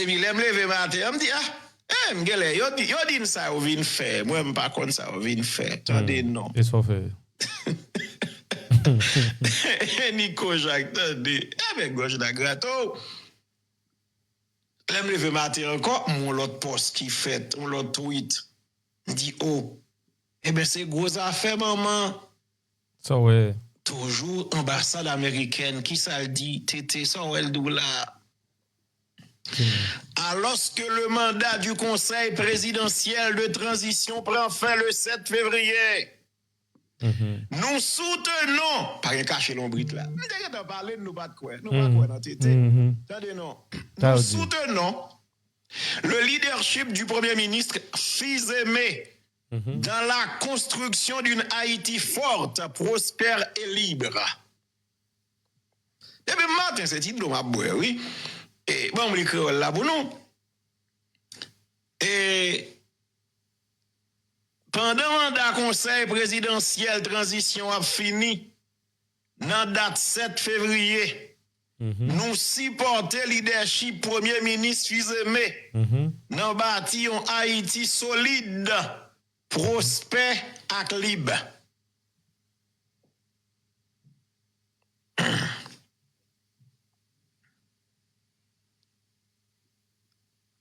Epi lè m leve maten an, m di, ah, eh, m genlè, yo di, yo di m sa yo vin fè. Mwen, m pa konn sa yo vin fè. Tande non. E sa w fè? Nico Jacques, tande. Ebyen, gòj la grate w. Lè m leve maten ankò, m wè yon lòt pòs ki fèt, yon lòt tweet. M di, oh, ebyen, se gwo zafè, manman. Sa w wè? Toujours ambassade américaine, kisa l di, Tete, sa w wè l di w la? Alors que le mandat du Conseil présidentiel de transition prend fin le sept février, nous soutenons, pa gen kache lonbrit la. M te gentan pale, nou pa t kwè, nou pa kwè nan Tete. Tande non. Nous soutenons le leadership du Premier ministre Fils-Aimé dans la construction d'une Haïti forte, prospère et libre. Depi maten, se ti dlo m ap bwè, wi. E, ban m li kreyòl la pou nou. E, pandan manda konsèy prezidansyèl tranzisyon ap fini, nan dat sèt fevriye, nou sipòte lidèchip Premye Minis Fils-Aimé nan bati yon Ayiti solid, pwospè ak lib.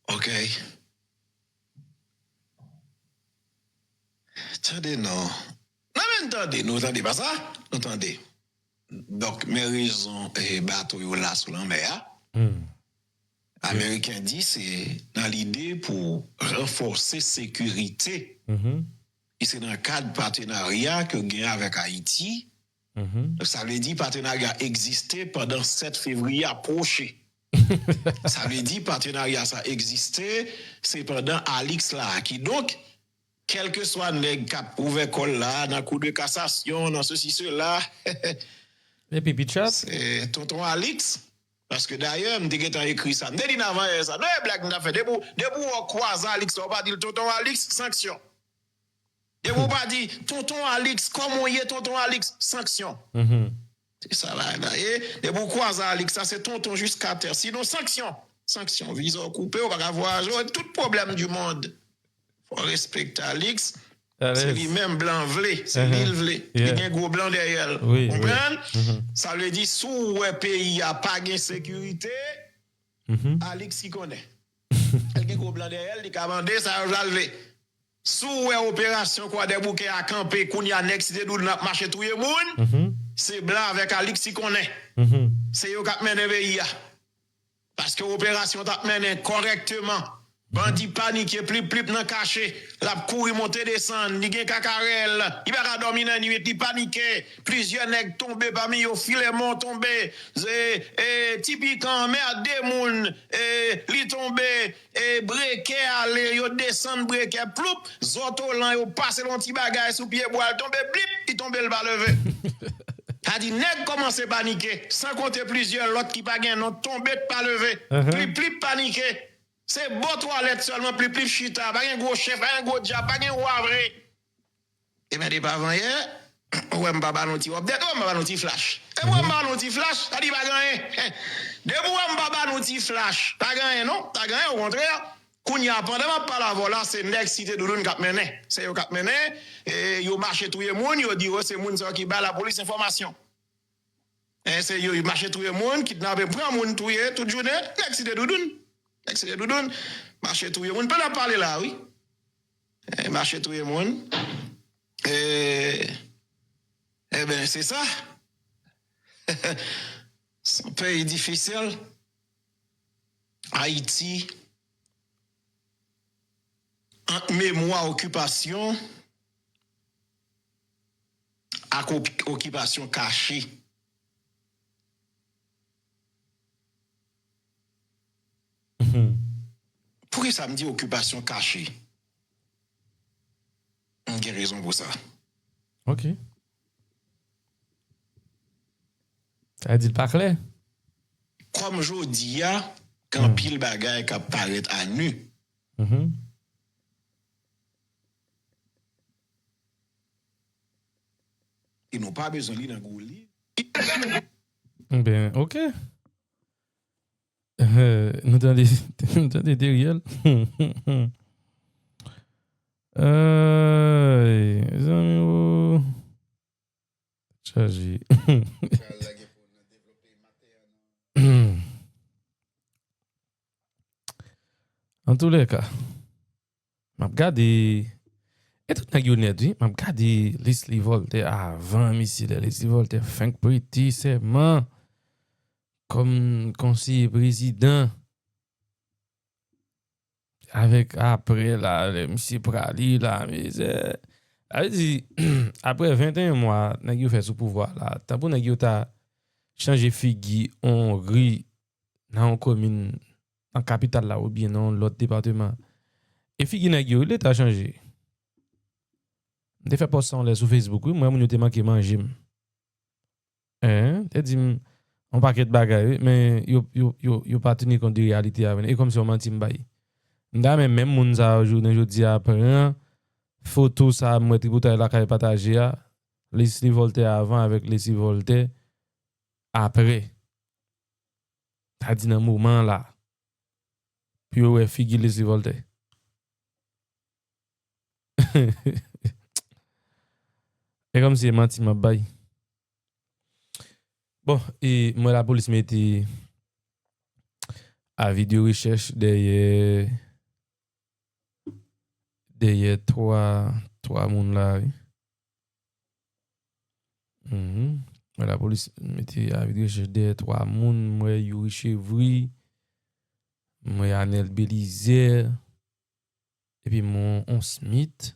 Ok. Tande non. Non, men tande, nou tande pa sa? Nou tande. Donk, men rezon, eh, bato yo la sou lanmè a. Ameriken di se nan lide pou ranfòse sekirite. E se nan kad patenarya ke w gen avèk Ayiti. Donk, sa vle di patenarya egziste pandan sèt fevriye a pwoche. Sa vle di patenarya sa egziste, se pandan Alix la. Kidonk, kèlkeswa nèg k ap ouvè kò l la, nan kou de kasasyon, nan sesi, sela, epi Pitchap, se tonton Alix. Paske dayè, m te gentan ekri sa. M te di n avan yè sa. Non, e blag m t ap fè. Depi w, depi w wè w kwaze Alix, w pa di l, "Tonton Alix, sanksyon." Depi w pa di, "Tonton Alix, kòman w ye, Tonton Alix?" Sanksyon. Se sa la, la ye. Depi w kwaze Alix, sa se tonton jiskatè. Sinon, sanksyon. Sanksyon. Viza w koupe, w pa ka vwayaje, w tout pwoblèm di mond. Fò w respekte Alix. Se li menm blan vle, se li l vle. Li gen gwo blan dèyè l. Konprann? Sa vle di, si w wè peyi a pa gen sekirite, Alix ki konnen. L gen gwo blan dèyè l, li ka mande sa yo vle. Si w wè operasyon Kwadèboukè a kanpe, kounye a nèg Site Doudoun ap mache touye moun, se blan avèk Alix ki konnen. Se yo k ap mennen peyi a. Paske operasyon t ap mennen kòrèkteman. Bandi panike, Plip Plip nan kache. L ap kouri monte desann. Li gen kakarèl. Li pa ka dòmi nan nwit. Li panike. Plizyè nèg tonbe, pami yo Filemon tonbe. E, e, Ti Pikan, mèd de moun. E, li tonbe. E, Brekè ale. Yo desann Brekè. Ploup. Zòtolan, yo pase l yon ti bagay sou pye bwa. L tonbe. Blip. Li tonbe, l pa leve. Sa di, nèg kòmanse panike. San konte plizyè lòt ki pa gen non. Tonbe, pa leve. Plip Plip panike. Se bò twalèt sèlman Plip Plip chita. Pa gen gwo chèf, pa gen gwo dyab, pa gen wa vre. Ebyen, depi avan yè, ou wè m pa ba nou ti update, ou wè m pa ba nou ti flash. E ou wè m pa ba nou ti flash, sa di pa gen anyen. Depi ou wè m pa ba nou ti flash, pa gen anyen non, pa gen anyen, okontrè. Kounye a, pandan m ap pale avè w la, se nèg Site Doudoun k ap mennen. Se yo k ap mennen, e yo mache touye moun, yo di yo se moun sa yo ki bay lapolis enfòmasyon. E se yo, yo mache touye moun, kidnape, pran moun, touye, tout jounen, nèg Site Doudoun. Nèg Site Doudoun, mache touye moun. Pandan m ap pale la, wi. E, mache touye moun. E, ebyen, se sa. Se yon peyi difisil. Ayiti, ant memwa okipasyon ak op-, okipasyon kache. Poukisa m di okipasyon kache? M gen rezon pou sa. Ok. Sa vle di l pa klè. Kòm jodi a, gen anpil bagay k ap parèt a nu. E nou pa bezwen li nan gwo liv. Ben, ok. Nou tande, nou tande Teriel. Ay, zanmi, o. Chaje. Antoulèka, m ap gade, e tout nèg yo nèt, wi. M ap gade Leslie Voltaire avan, mesye, lè Leslie Voltaire fenk prete sèman kòm konseye prezidan. Avèk apre la, lè misye prale la, mizè. Sa vle di, apre venteyen mwa, nèg yo fè sou pouvwa la, tanpou nèg yo ta chanje figi on ri nan yon komin, nan kapital la oubyen nan yon lòt depatman. E figi nèg yo, wi, leta chanje. M te fè pòs sa yon lè sou Facebook, wi, m wè moun yo te manke manje m. Hein, te di m yon pakèt bagay, wi, men yo, yo, yo, yo pa teni kont de reyalite a, vre. E kòmsi yon manti m bay. M ta renmen menm moun sa yo, jounen jodi a, pran foto sa a, m wè tripotay lakay pataje a, Leslie Voltaire avan avèk Leslie Voltaire apre. Sa di nan moman la, pou yo wè figi Leslie Voltaire. E kòmsi e manti m ap bay. Bon, e m wè lapolis mete avi de rechèch dèyè, dèyè twa, twa moun la, wi. Mhm. Mwen, lapolis mete avi de rechèch dèyè twa moun. Mwen, Youri Chevry. Mwen, Anel Belizaire. Epi mwen, on Smith.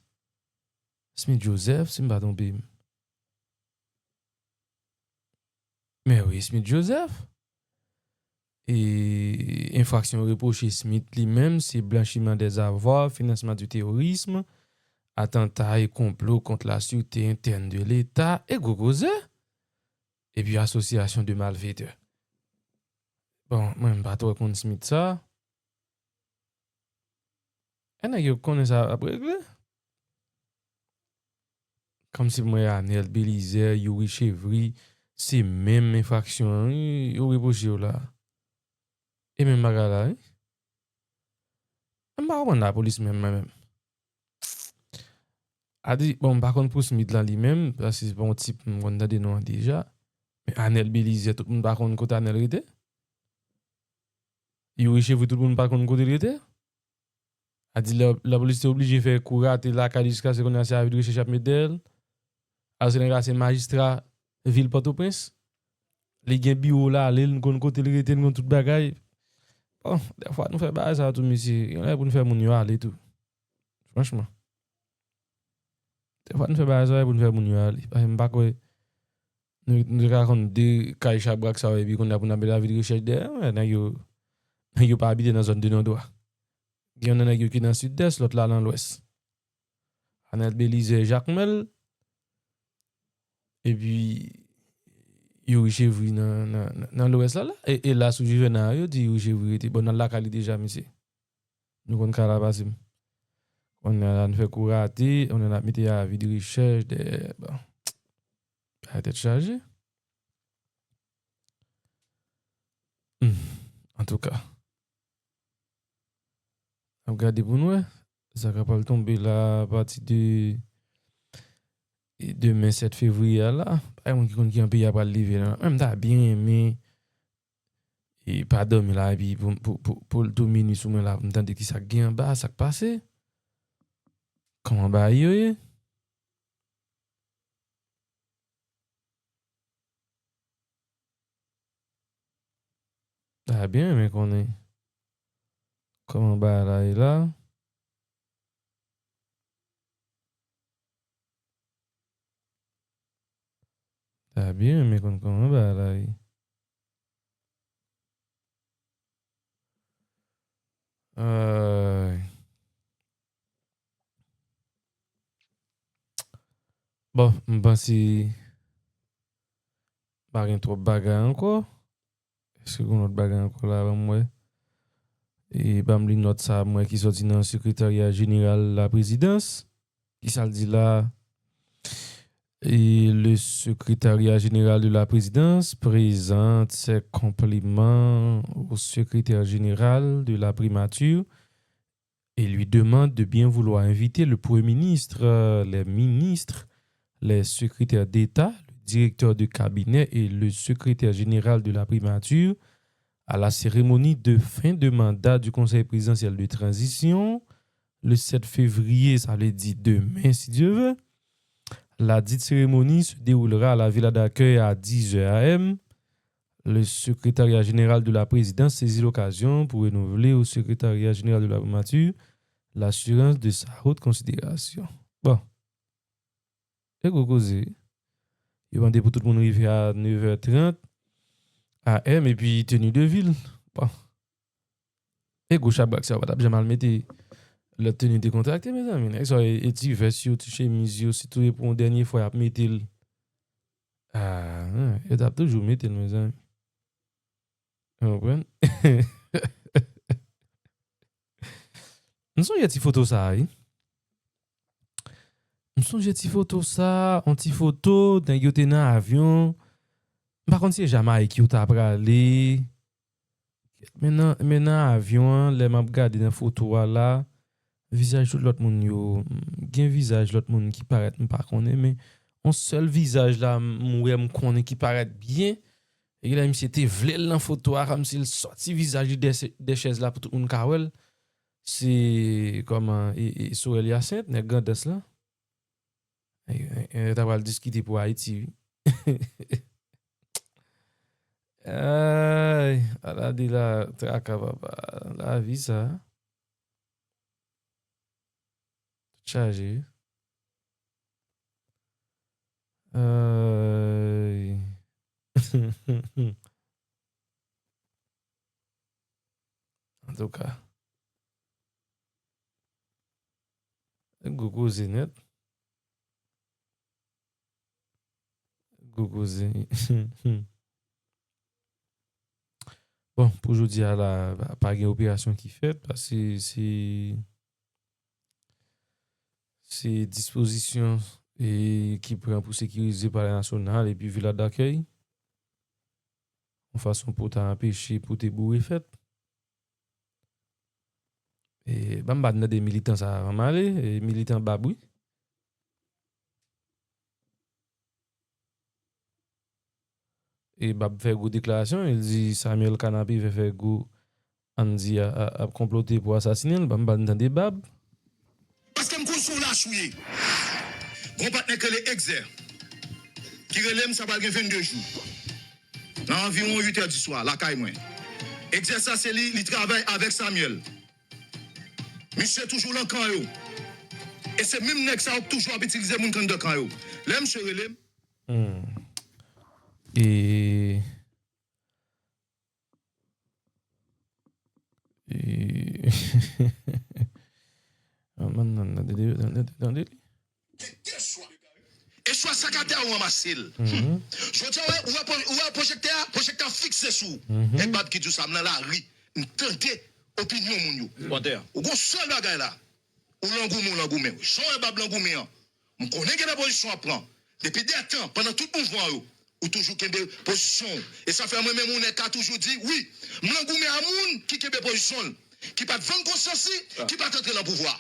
Smith Joseph, si m pa twonpe m. Men wi, Smith Joseph. E enfraksyon repwoche Smith li menm se blanchiman dèzavwa, finansman di teworism, atanta e konplo kont la sirte entèn de Leta, e gwo koze, epi asosyasyon de malfetè. Bon, mwen m pa twò konn Smith sa. E nèg yo konnen sa ap regle. Kòmsi mwen Anel Belizaire, Youri Chevry, se menm enfraksyon an, wi, yo repwoche yo la. E menm bagay la, wi. M pa konprann lapolis menm, mwen menm. A di, bon, m pa konn pou Smith la li menm, paske se pa yon tip m konn tande non an deja. Men Anel Belizaire, tout moun pa konn kote Anel rete. Youri Chevry, tout moun pa konn kote l rete. A di, la, lapolis te oblije fè kou rate lakay li jiskaske kounye a se avi de rechèch y ap met dèyè l. Alòske nèg la se majistra vil Pòtoprens. Li gen biwo l ale, nou konn kote l rete, nou konn tout bagay. Bon, dèfwa nou fè bagay sa tou, mesye. Gen lè pou nou fè moun yo ale tou. Franchman. Dèfwa nou fè bagay sa pou nou fè moun yo ale. Paske m pa kwè nou, nou te ka konn de kay chabrak sa yo, epi kounye a pou n ap met avi de rechèch dèyè, nèg yo, nèg yo pa abite nan zòn de non dwa. Gen youn nan nèg yo ki nan Sidès, lòt la nan Lwès. Anel Belizaire Jakmèl, epi Youri Chevry nan, nan, nan, nan Lwès la, la. E, e la sou Juvenal, yo di Youri Chevry rete. Bon, nan lakay li deja, mesye. Nou konn ka la pase m. Kounye a la, nou fè kou rate, kounye a n ap mete avi de rechèch, de, bon. Bagay tèt chaje. Hmm. Antouka. N ap gade pou n wè. Sa k ap pral tonbe la apati de, e demen sèt fevriye a la. Pa gen moun ki konn ki an peyi a pral leve la. Mwen, m ta byen renmen e pa dòmi la, epi pou, pou, pou, pou l tou minui sou mwen la, pou m tande ki sa k gen anba, sa k pase. Kòman bagay yo ye? Ta byen renmen konnen kòman bagay la ye la. Ta byen renmen konn kòman bagay la ye. Ay. Bon, m panse pa gen twòp bagay ankò. Èske gen lòt bagay ankò la, ban m wè? E ban m li nòt sa, m wè ki sòti nan Sekretarya Jeneral Laprezidans. Kisa l di la? Et le secrétariat général de la présidence présente ses compliments au secrétaire général de la primature et lui demande de bien vouloir inviter le Premier ministre, euh, les ministres, les secrétaires d'État, le directeur de cabinet et le secrétaire général de la primature à la cérémonie de fin de mandat du Conseil présidentiel de transition le sept février, sa vle di demen, si Dye ve. La dite cérémonie se déroulera à la Villa d'accueil à dix heures A M. Le secrétariat général de la présidence saisit l'occasion pour renouveler au secrétariat général de la primature l'assurance de sa haute considération. Bon. E gwo koze. Yo mande pou tout moun rive a nev è trant A M epi teni de vil. Bon. E gwo chabrak sa yo pa t ap janm al mete lòt teni dekontrakte, mezanmi. Nèg sa yo e, e ti vès yo, ti chemiz yo, sitou e pou yon dènye fwa y ap mete l. Ah, non, yo t ap toujou mete l, mezanmi. Ou konprann? M sonje ti foto sa a, wi. M sonje ti foto sa, yon ti foto, nèg yo te nan avyon. M pa konn si se Jamayik yo ta prale. Men nan, men nan avyon an, lè m ap gade nan foto a la, vizaj tout lòt moun yo, gen vizaj lòt moun ki parèt, m pa konnen, men yon sèl vizaj la, m wè m konnen ki parèt byen. E lè misye te vle l nan foto a, kòmsi l sòti vizaj li dèyè, dèyè chèz la pou tout moun ka wè l. Se kòman, e, e, Sorel Hyacinthe, nèg Grandans lan. E, e, e, yo ta pral diskite pou Ayiti, wi. Ay, ala de la traka, papa. Lavi sa. Tout chaje, wi. Ay. Antouka. Gwo koze nèt. Gwo koze. Bon, pou jodi a la, pa, pa gen operasyon ki fèt, paske se, se dispozisyon e, ki pran pou sekirize Palè Nasyonal epi Vila Dakèy, yon fason pou ta anpeche pou te boure fèt. E, ban m pa tande militan sa a, ban m ale, e, militan Bab, wi. E Bab fè gwo deklarasyon, li di Samuel Kanapevè fè gwo, Andy a, a, ap konplote pou asasinen l, ban m pa tande Bab. Paske m konn se yon lach ou ye. Gon patnè k rele Egzè, ki rele m, sa pral gen vennde jou. Nan anviwon uit è di swa, lakay mwen. Egzè sa se li, li travay avèk Samuel. Misye toujou nan kan yo. E se menm nèg sa yo k toujou ap itilize moun k anndan kan yo. Lè misye rele m, Hmm. E, e, Manman nan, nan, tande, tande, tande li. Gen de chwa. E chwa sa k atè a ou ranmase l. Mhm. Jodi a, ou wè, ou wè pwo-, ou wè pwojektè a, pwojektè a fikse sou ou. Mhm. E Bab ki di w sa, m nan lari, m tande opinyon moun yo. Ou gon sèl bagay la. Ou lan goumen, ou lan goumen. Jan w wè Bab lan goumen an, m konnen gen de pozisyon w ap pran. Depi dè tan, pandan tout mouvman yo, ou toujou kenbe pozisyon w. E sa fè mwen menm yon nèg ka toujou di, wi, m lan goumen a moun ki kenbe pozisyon l, ki pa t vann konsyans li, ki pa t antre lan pouvwa.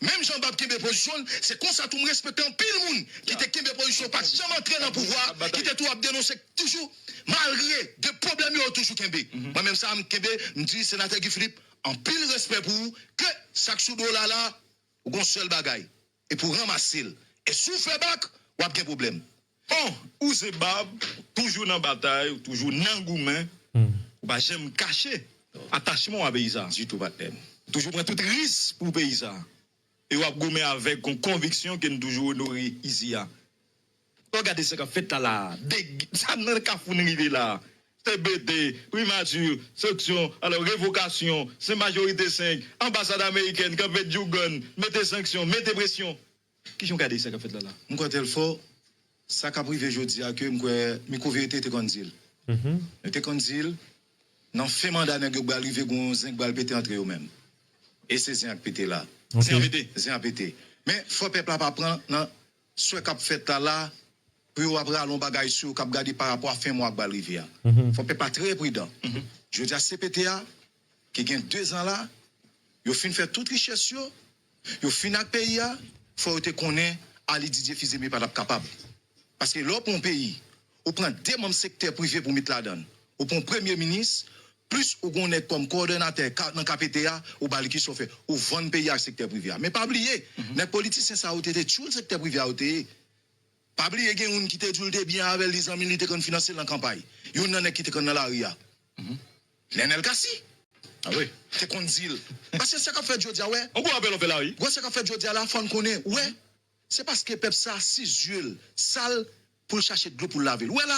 Menm jan Bab kenbe pozisyon l, se konsa tou m respekte anpil moun ki te kenbe pozisyon, pa t janm antre lan pouvwa, ki te tou ap denonse toujou, malgre de pwoblèm yo, yo toujou kenbe. Mwen menm sa, m kenbe, m di, Senatè Guy Philippe, anpil respè pou ou, ke sa k sou do w la la, ou gon sèl bagay, epi w ranmase l. E si w fè bak, w ap gen pwoblèm. Bon, ou se Bab, toujou nan batay, ou toujou nan goumen, ou pa janm kache atachman w a peyi sa. Ditou, patnè m. Toujou pran tout ris pou peyi sa. E w ap goumen avèk yon konviksyon ke n toujou onore isi a. Lè w gade sa k ap fèt la la, deg-, sa nan kafou n rive la. T B T, primati, sanksyon, alò, revokasyon, sen majorite senk, anbasad amerikèn k ap mete djougan, mete sanksyon, mete presyon. Kijan w gade sa k ap fèt la la? M kwè Telfò, sa k ap rive jodi a ke m kwè Miko Verite te konn di l. Nou te konn di l, nan fen manda nèg yo k pral rive, gen yon zen k pral pete antre yo menm. E se zen an k pete la. Zen an pete. Zen an pete. Men fò pèp la pa pran nan swè k ap fèt la la, pou yo ap rale yon bagay sou yo k ap gade pa rapò a fen mwa k pral rive a. Fò pèp la trè pridan. Jodi a C P T a, ki gen dezan la, yo fin fè tout richès yo, yo fin ak peyi a, fò yo te konnen Ali Didier Fils-Aimé pa t ap kapab. Paske lè w pran yon peyi, ou pran de manm sektè prive pou w met ladan l, ou pran yon premye minis, plis ou gen yon nèg kòm kowòdonatè ka-, nan K P T a, ou ba li kisa w fè, ou vann peyi a ak sektè prive a. Men pa bliye, nèg politisyen sa yo te, te tchoul sektè prive a yo te ye. Pa bliye gen youn ki te di w l te byen avè l, li zanmi l, li te konn finanse l nan kanpay. Youn nan nèg ki te konn nan lari a. Nènèl Cassy. Ah wi. Te konn di l. Paske sa k ap fèt jodi a, wè. On gwo apèl w fè la, wi. Wè sa k ap fèt jodi a la, fò n konnen, wè. Se paske pèp sa, si zye l sal, pou l chache dlo pou l lave l. Wè la,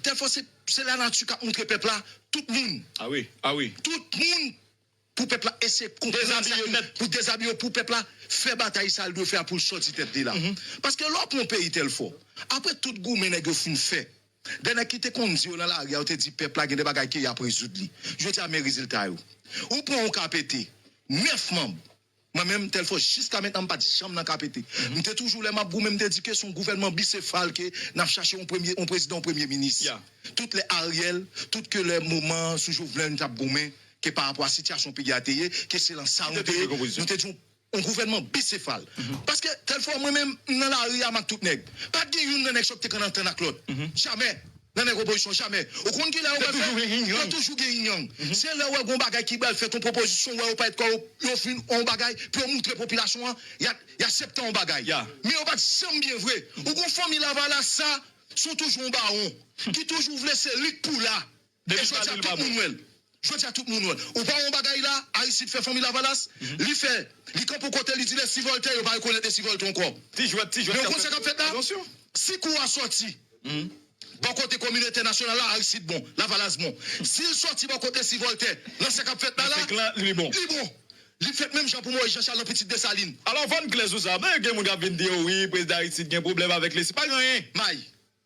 Telfò se, se lanati k ap montre pèp la, tout moun. Ah wi, ah wi. Tout moun pou pèp la eseye konprann sa ki, pou dezabiye yo, pou pèp la fè batay sa l dwe fè a pou l sòti tèt li la. Paske lè w pran yon peyi Telfò, apre tout goumen nèg yo fin fè, de nèg ki te konn di yo nan lari a, yo te di pèp la gen de bagay ke y ap rezoud li. Jodi a, men rezilta yo. Ou pran yon K P T, nèf manm. Mwen menm, Telfò, jiska mentnan, m pa t janm nan K P T. M te toujou, lè m ap goumen, m te di ke se yon gouvènman bisefal ke n ap chache yon premye, yon prezidan, yon premye minis. Tout lè Ariel, tout ke lè moman sou Jovenel, n t ap goumen, ke pa rapò a sitiyasyon peyi a te ye, ke se lan sa nou te ye. Nou te di yon, yon gouvènman bisefal. Paske Telfò, mwen menm, m nan lari a, m ak tout nèg. Pa t gen youn nan nèg sa yo k te konn antann ak lòt. Jamè. Nan nèg opozisyon, jamè. Ou konn kilè yo pral fè? Yo toujou gen yin yang. Se lè w wè gon bagay ki pral fèt, yon pwopozisyon, w wè yo parèt kò yo, yo fin yon bagay pou yo moutre popilasyon an, y a, y aksepte yon bagay. Men yo pa t janm byen vre. Ou gon fanmi Lavalas sa, se toujou yon bawon ki toujou vle se li k pou la. E jodi a tout moun wè l. Jodi a tout moun wè l. Ou pa wè yon bagay la, Aristide fè fanmi Lavalas, li fè, li kanpe yon kote, li di Lesi Vòltè, yo pa rekonèt Lesi Vòltè ankò. Ti jwèt, ti jwèt. Men ou konn sa k ap fèt la? Si kou a sòti, bò kote kominote entènasyonal la, Aristide bon, Lavalas bon. Si l sòti bò kote Lesi Vòltè, nan sa k ap fèt la la, li bon. Li bon. Li fèt menm jan pou Moyiz Jan Chal lan pitit Desalin. Alò, fò n klè sou sa. Men gen moun k ap vin di yo, wi, prezidan Aristide gen pwoblèm avèk Lesi. Pa gen anyen. May.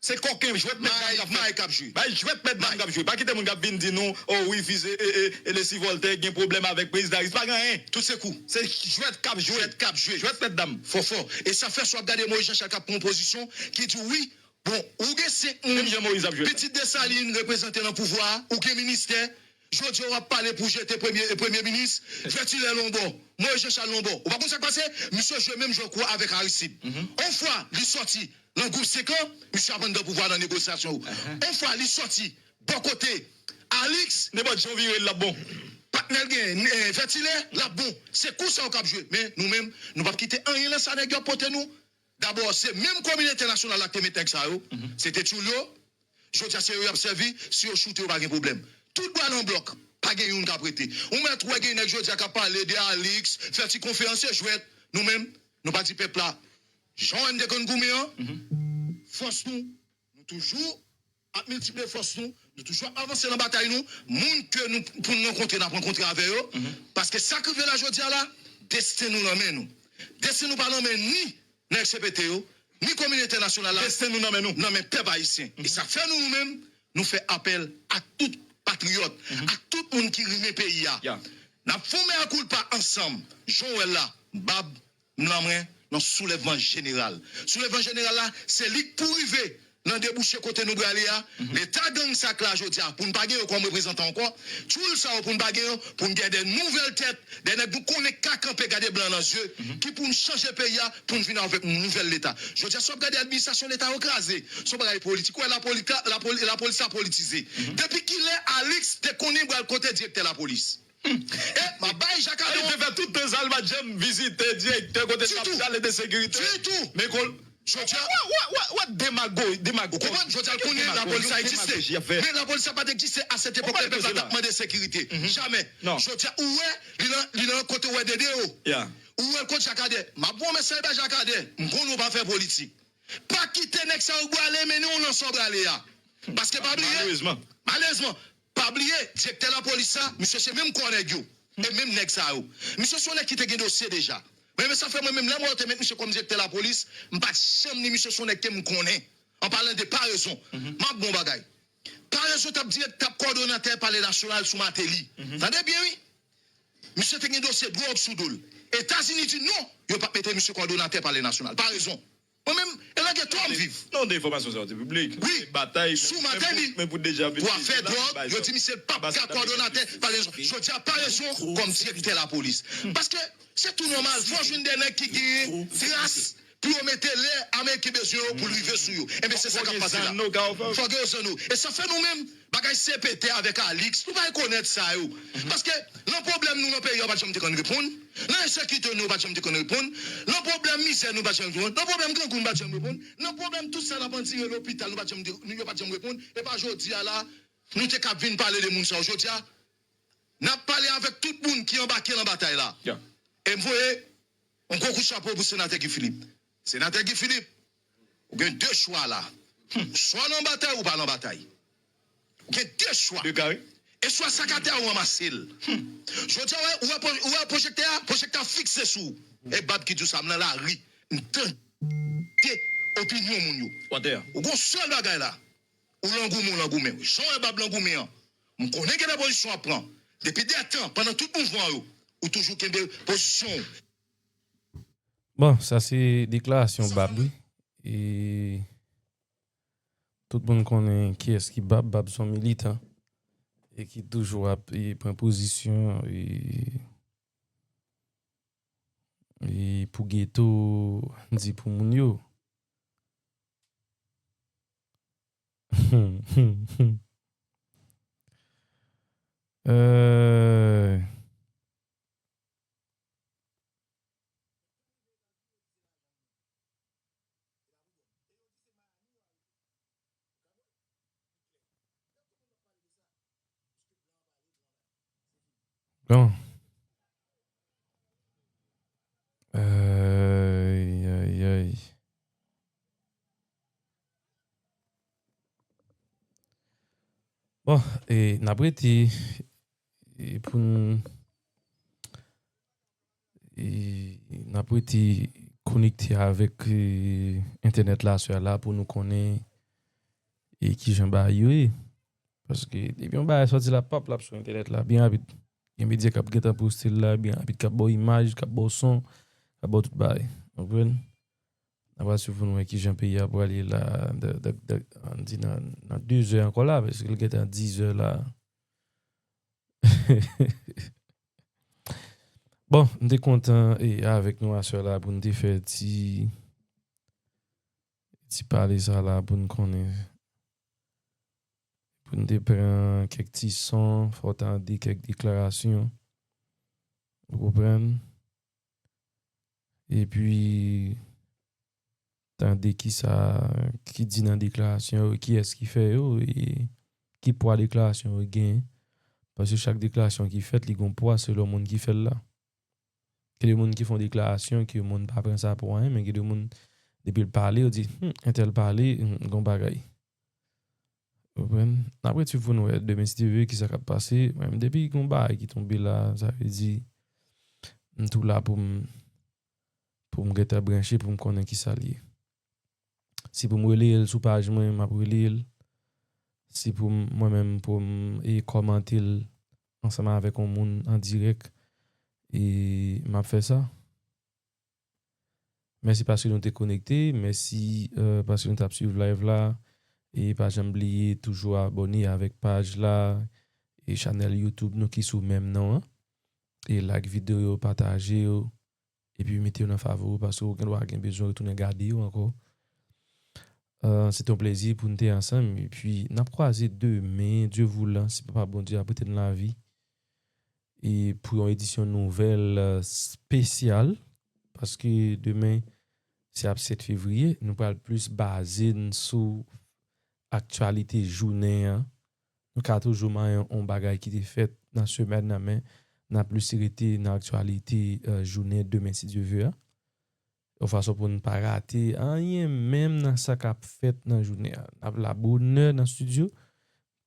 Se koken, jwèt mèt dam k ap fèt. Bay jwèt mèt dam k ap jwe. Pa kite moun k ap vin di nou, o wi, Fize, e, e, e Leslie Voltaire gen pwoblèm avèk prezidan Harris. Pa gen anyen. Tout se kou. Se jwèt k ap jwe. Jwèt k ap jwe. Jwèt mèt dam. Fò, fò. E sa fè si w ap gade Moïse Jean Charles k ap pran yon pozisyon ki di wi, bon, ou gen senk moun. Menm jan Moïse ap jwe. Pitit Desalin reprezante nan pouvwa, ou gen ministè. Jodi a w ap pale pou jete premye, premye minis, Vètilè lonbò, Moïse Jean Charles lonbò. Ou pa konn sa k pase? Misye jwe menm jwè kou avèk Aristide. On fwa li sòti nan gwoup senk lan, misye ap anndan pouvwa nan negosyasyon yo. On fwa li sòti bò kote Alix, nenpòt jan w vire l, l ap bon. Patnè l gen, eh, Vètilè, l ap bon. Se kou sa yo k ap jwe. Men nou menm, nou p ap kite anyen nan sa nèg yo ap pote nou. Dabò, se menm kominote entènasyonal la ki te met nèg sa yo. Se te tchoul yo. Jodi a, se yo y ap sèvi. Si yo choute, yo pa gen pwoblèm. Tout bwa nan blòk. Pa gen youn k ap rete. Ou mèt wè gen nèg jodi a k ap pale de Alix, fè ti konferans, se jwèt. Nou menm, nou pa di pèp la, jan w wè n te konn goumen an, fòs nou, nou toujou ap miltipliye fòs nou, nou toujou ap avanse nan batay nou. Moun ke nou, pou n rankontre, n ap rankontre avè yo. Paske sa k rive la jodi a la, desten nou nan men nou. Desten nou pa nan men ni nèg C P T yo, ni kominote entènasyonal la. Desten nou nan men nou. Nan men pèp ayisyen. E sa fè nou, nou menm, nou fè apèl a tout patriyòt, a tout moun ki renmen peyi a. N ap fè yon mea culpa ansanm. Jan w wè l la, bab m nan mwen nan soulèvman jeneral. Soulèvman jeneral la, se li k pou rive nan debouche kote nou prale a. Leta gang sa k la jodi a, pou n pa gen yo kòm reprezantan ankò. Tchoul sa yo, pou n pa gen yo, pou n gen de nouvèl tèt, de nèg nou konnen k ka kanpe gade blan nan zye, ki pou n chanje peyi a, pou n vin avèk yon nouvèl leta. Jodi a, si w ap gade administrasyon leta yo kraze, se yon bagay politik. Ou wè lapoli-, lapoli-, lapolis la politize. Depi kilè Alix te konnen pral kote direktè lapolis? E m ap bay Jakadon. Li te fè tout tan sa, li pa t janm vizite direktè kote l t ap prale de sekirite. Ditou. Men kon, jodi a, wè, wè, wè, wè demago, demago. Ou konprann? Jodi a, l konnen lapolis la egziste. Men lapolis la pa t egziste a sèt epòk la, pèp la t ap mande sekirite. Jamè. Jodi a, ou wè, li nan, li nan kote w wè Dede yo. Ou wè l kot Jakadè. M ap pran mesaj bay Jakadè. M konnen w pa fè politik. Pa kite nèg sa yo brale mennen w nan sa w brale a. Paske pa bliye, malerezman, pa bliye, direktè lapolis sa, misye se menm kò nèg yo. E menm nèg sa yo. Misye se yon nèg ki te gen dosye deja. Mwen, men sa fè mwen menm, lè mwen yo te met misye kòm direktè lapolis, m pa t janm ni misye se yon nèg ke m konnen. An palan de Parezon, m ap bon bagay. Parezon t ap dirèk, t ap kòdonatè Palè Nasyonal sou Martelly. Tande byen, wi. Misye te gen dosye dwòg sou do l. Etazini di non, yo p ap mete misye kòdonatè Palè Nasyonal. Parezon. Mwen menm, e nan geto m viv. Non, de enfòmasyon sa yo te piblik. Wi, batay, sou Martelly, pou afè dwòg, yo di misye p ap ka kòdonatè Palè Nasyonal. Jodi a, Parezon kòm direktè lapolis. Paske se tou nòmal, fò w jwenn de nèg ki genyen tras pou yo mete lè Ameriken bezwen yo pou l rive sou yo. Enben, se sa k ap pase la. Fò gen yo zanno. E sa fè nou menm, bagay C P T avèk Alix, nou pa rekonèt sa yo. Paske nan pwoblèm nou nan peyi a, yo pa t janm te konn reponn. Nan ensekirite nou, yo pa t janm te konn reponn. Nan pwoblèm mizè nou, yo pa t janm reponn. Nan pwoblèm grangou, nou pa t janm reponn. Nan pwoblèm tout sa n ap andire lopital, nou pa t janm te, nou, yo pa t janm reponn. E pa jodi a la, nou te ka vin pale de moun sa yo. Jodi a, n ap pale avèk tout moun ki anbake nan batay la. E m voye yon gwo kout chapo pou Senatè Guy Philippe. Senatè Guy Philippe, ou gen de chwa la. Swa w nan batay ou pa nan batay. Ou gen de chwa. E swa sa k atè a ou ranmase l. Jodi a, ou wè, ou wè pwo-, ou wè pwojektè a, pwojektè a fikse sou ou. E bab ki di w sa, m nan lari. M tande opinyon moun yo. Ou gen yon sèl bagay la. Ou lan goumen, ou lan goumen. Jan w wè bab lan goumen an, m konnen gen de pozisyon w ap pran. Depi de tan, pandan tout mouvman yo, ou toujou kenbe pozisyon w. Bon, sa se deklarasyon bab, wi. E tout moun konnen kiyès ki bab. Bab se yon militan e ki toujou ap, e, pran pozisyon, e, e pou geto, di pou moun yo. Euh, Bon. Ay, ay, ay. Bon, e n ap rete, e pou n, e n ap rete konekte avèk, e, entènèt la aswè a la pou nou konnen e kijan bagay yo ye. Paske depi yon bagay sòti la, pap, l ap sou entènèt la byen rapid. Gen medya k ap gentan poste l la byen rapid, k ap ba w imaj, k ap ba w son, k ap ba w tout bagay. Ou konprann? N a pral swiv pou n wè kijan peyi a prale la, de, de, de, ann di nan, nan de zè ankò la, paske l gentan diz zè la. Bon, m te kontan e avèk nou aswè la pou n te fè ti ti pale sa la pou n konnen, pou n te pran kèk ti son, fò w tande kèk deklarasyon. Ou konprann? Epi, tande kisa ki di nan deklarasyon yo, kiyès ki fè yo, e ki pwa deklarasyon yo gen. Paske chak deklarasyon ki fèt, li gen pwa selon moun ki fè l la. Gen de moun ki fè deklarasyon ke moun pa pran sa pou anyen, men gen de moun, depi l pale, yo di, hmm, entèl pale, hmm, gon bagay. Ou konprann? N ap ret swiv pou n wè demen, si Dye vle, kisa k ap pase. Mwen menm, depi gon bagay ki tonbe la, sa vle di, m tou la pou m, pou m gentan branche, pou m konnen kisa l ye. Si pou m rele l sou paj mwen, m ap rele l. Si pou m, mwen menm, pou m e kòmante l ansanm avèk yon moun an dirèk, e m ap fè sa. Mèsi paske nou te konekte. Mèsi, euh, paske nou t ap swiv live la. E pa janm bliye toujou abòne avèk paj la e chanèl YouTube nou ki sou menm non an. E like videyo yo, pataje yo. Epi mete yo nan favori paske ou gen dwa gen bezwen retounen gade yo ankò. Euh, se te yon plezi pou n te ansanm. Epi n ap kwaze demen, Dye voulan, si Papa Bondye ap prete n lavi. E pou yon edisyon nouvèl, euh, espesyal, paske demen se ap sèt fevriye, nou pral plis baze n sou aktyalite jounen an. Nou ka toujou manyen yon bagay ki te fèt nan semèn nan, men n ap plis rete nan aktyalite, euh, jounen demen, si Dye vle a. Yon fason pou n pa rate anyen menm nan sa k ap fèt nan jounen an. N ap la bonè nan estidyo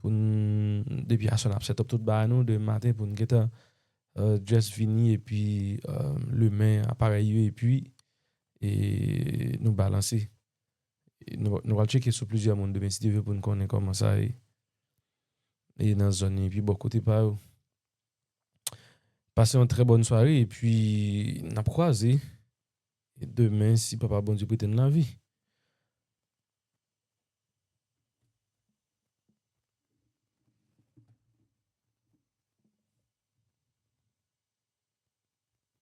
pou n, depi aswè n ap set up tout bagay nou demen maten pou n gentan, euh, just vini epi, euh, limen aparèy yo epi, e nou balanse. E nou, nou pral tcheke sou plizyè moun demen si Dye vle pou n konnen kòman sa ye. E nan zòn epi bò kote pa yo. Pase yon trè bòn sware epi n ap kwaze demen si Papa Bondye prete n lavi.